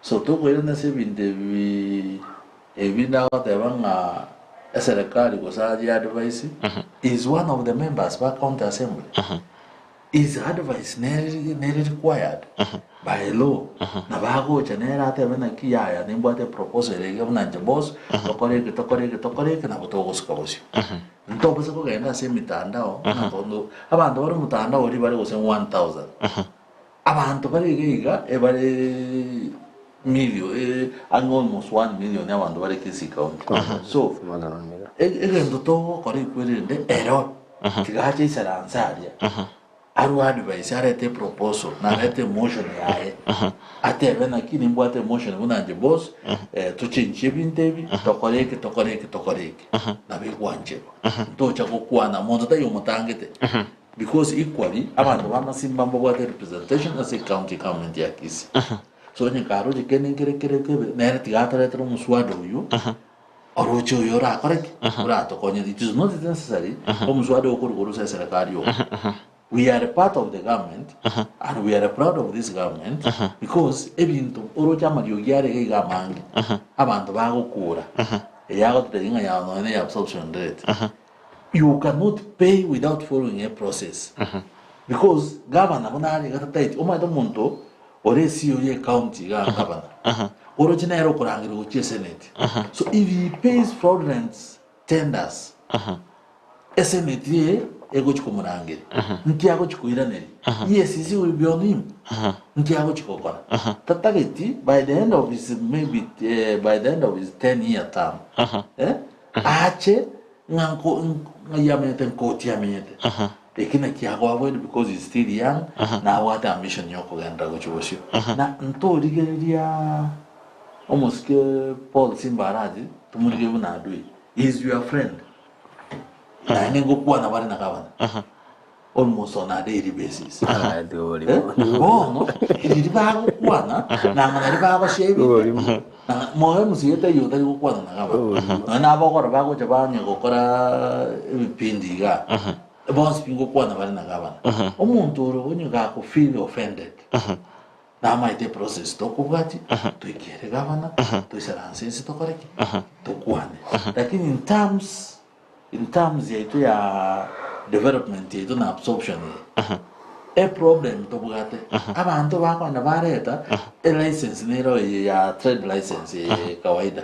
So tokoirana ase ebinto ebi ebi ndagoteba ng'a eserekari gose aria advice is one of the members ba county assembly. His advice nere nere required by law nabo agocha nere atebe naki yaya nimbwate eproposal ere iga buna inche boss tokore eke tokore eke tokore eke nabo togosuka bosio. Ntobasa kogenda ase emitandao ng'a tonto abanto bare omotandao oria bare gose 1000 abanto bare iga iga ebare million ang'e almost 1 million abanto bare Kisii county so egento togokora ekwerende ero Tiga ache aisaranse aria, arue advice, arete eproposal, na arete emotion yaye, atebe naki nimbwate emotion buna inche boss, tochenchie ebinto ebi, tokore eke, tokore eke, tokore eke, nabo egwancherwa. Ntocha gokwana, monto taiyo omotangete, because equally, abanto ba Masimba mbabwate representation ase ecounty government ya Kisii. So onye karoche kende nkere kere kebe, nere tiga atoretere omoswada oywo, Oroche oyo orakore ki? Oratokonye. It is not necessary omoswada okorwa korwa ase eserekari oyo. We are part of the government and we are proud of this government because ebinto oroche amariogi are iga iga amange abanto bagokura eyagototebia ng'a yao nonya ne absorption rate. You cannot pay without following a process because governor buna are iga tataeti omanyete omonto ore CEO ye county iga governor oroche nere okorangerwa gochia esenate so if he pays fraudulent tenders esenate eye egochi komorangeria nki agochi koiraneria EACC will be on him nki agochi gokora tatageti by the end of his maybe by the end of his 10 year term eh Aache ng'a nko ng'ai amenyete nkoti amenyete. Eki naki agoavoid because he's still young na abwate ambition ya okogenderera gochia bosio. Na ntorigereria omosike Paul Simba Arati tomorigererie buna adui. He is your friend. Naende ngokwana bare na gavana. Almost on a daily basis. Eh, bono riria bagokwana nang'a nari bagoshare ebinto nang'a moyo omosigete taiyo otari gokwana na gavana nonya na abogoro bagocha bang'e gokora ebipindi igaa bonsi pi ngokwana bare na gavana omonto ore onye gako feel offended. Namaete eprocess tokobwatia, toikere gavana, toisaranse inse tokore ki? Tokwane. Lakini in terms, in terms yaito ya development yaito na absorption eye, eproblem tobwate, abanto bakogenda bareta elicense nero eye ya trade license eye kawaida,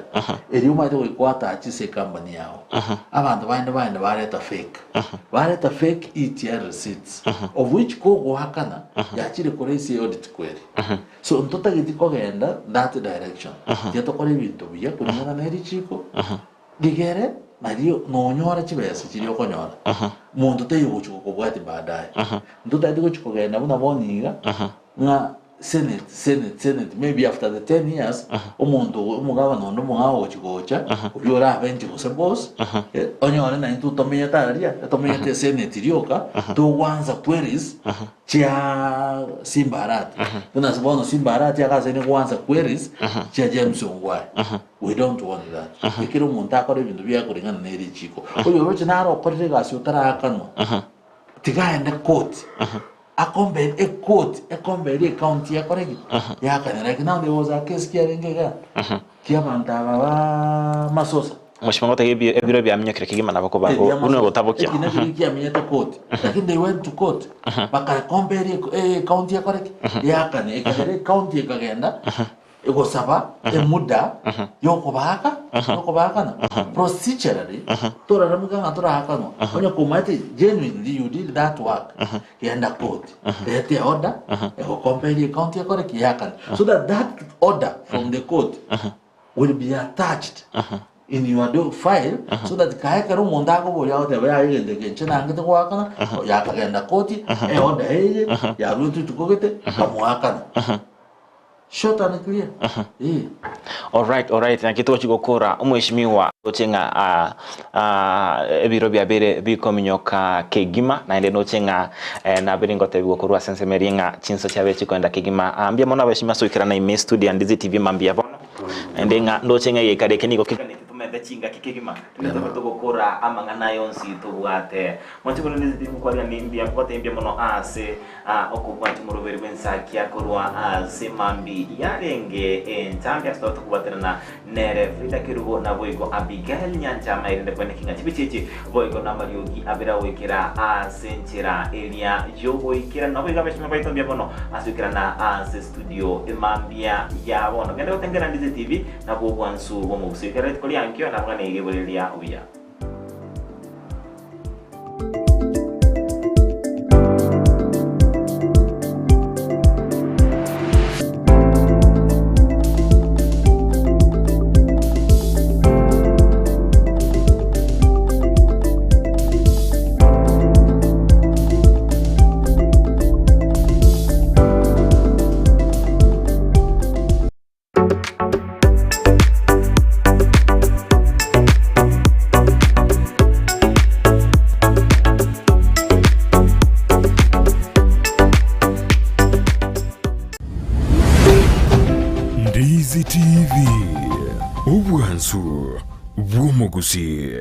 eria omanyete goika oattach ase ecompany yago. Abanto bande bagenda bareta fake, bareta fake ETR receipts. Of which kogoakana yachire kore ase audit kweri. So ntotageti kogenda that direction. Tiga tokore ebinto buya kulingana ne richiko rigere nario nonyore chibesa chiria okonyora. Monto taiyo gochi gokobwati baadaye. Ntotageti gochi kogenda buna bono iga ng'a Senate, senate, senate, maybe after the 10 years, omonto omogabana onde omong'ao ogochi gocha, oyio orabe inche gose boss, eh, onyore na intwe tomenyete aria, tomenyete esenate rioka, togwansa queries chia Simba Arati. Buna ase bono Simba Arati agasaine goansa queries chia James Ongwae. We don't want that. Ekero omonto akore ebinto biaye koreng'ana ne richiko. Oyo oroche naro okorire egasi otaraakanwa, tiga aende court. Akombe ekoti ekombe eria ecounty yakora ki? Yakanya. Like now there was a case kiarenge igaa kia abanto aba ba masosa.
Mheshimiwa ngoteba ebi- ebiro biaminyokire kegima nabo koba
Eh, bia
buna
masosa.
ogotabokia.
Ekina keria kiamenyete koti. Lakini they went to court. Bakakombe eria ecounty yakora ki? Yakanya. Ekagera ecounty ekagenda Egosaba emuda y'okobaaka, y'okobaakana. Procedurally, torarameka ng'a toraakanwa. Onye komaete genuinely you did that work, genda court, reta eorder, egocompel ecounty ekore ki? Eakane. So that that order from the court will be attached in your do file so that kae ekero omonto akoboria agoteba yaya egento eke inche nangete goakana, yakagenda court, eorder eye, yaruetwe rituko gete, nkamoakana. Short and clear. Eh.
Alright, alright, naki togochi gokora omweshimiwa oche ng'a ah, ah, ebiro biabeire bikominyoka kegima naende noche ng'a eh, nabere ngotebigwa korwa ase ensemo eria ng'a chinsa chiabeire chikoenda kegima. Ah, mbuya mono abeshimiwa ase goikerana ime studio ya Ndizi TV mambia bono naende ng'a ndoche ng'a egekari eke nigo keganeti tomente chingaki kegima Tobe togokora amang'ana aya onsi tobwate. Mwanche buna Ndizi TV nkwariganie mbuya nkogotebia mbuya mono ase okobwatia omoroberi bw'ensakia korwa ase mambi yarenge entambe ase tobe tokobwaterana nere Frida Kerubo naboigo Abigail Nyanchama erinde kweneki ng'a chibicha echi boigo namariogi abere agoikera ase enchera eria yogoikerana naboigo abeshima baito mbuya mono ase goikerana ase studio emambia ya bono. Genda gotengera Ndizi TV Nabwo obwansu bw'omobusio ekero rituko riankio nabaganeire ibore riria buya.
Ndizi TV, obwansu bw'omogusii.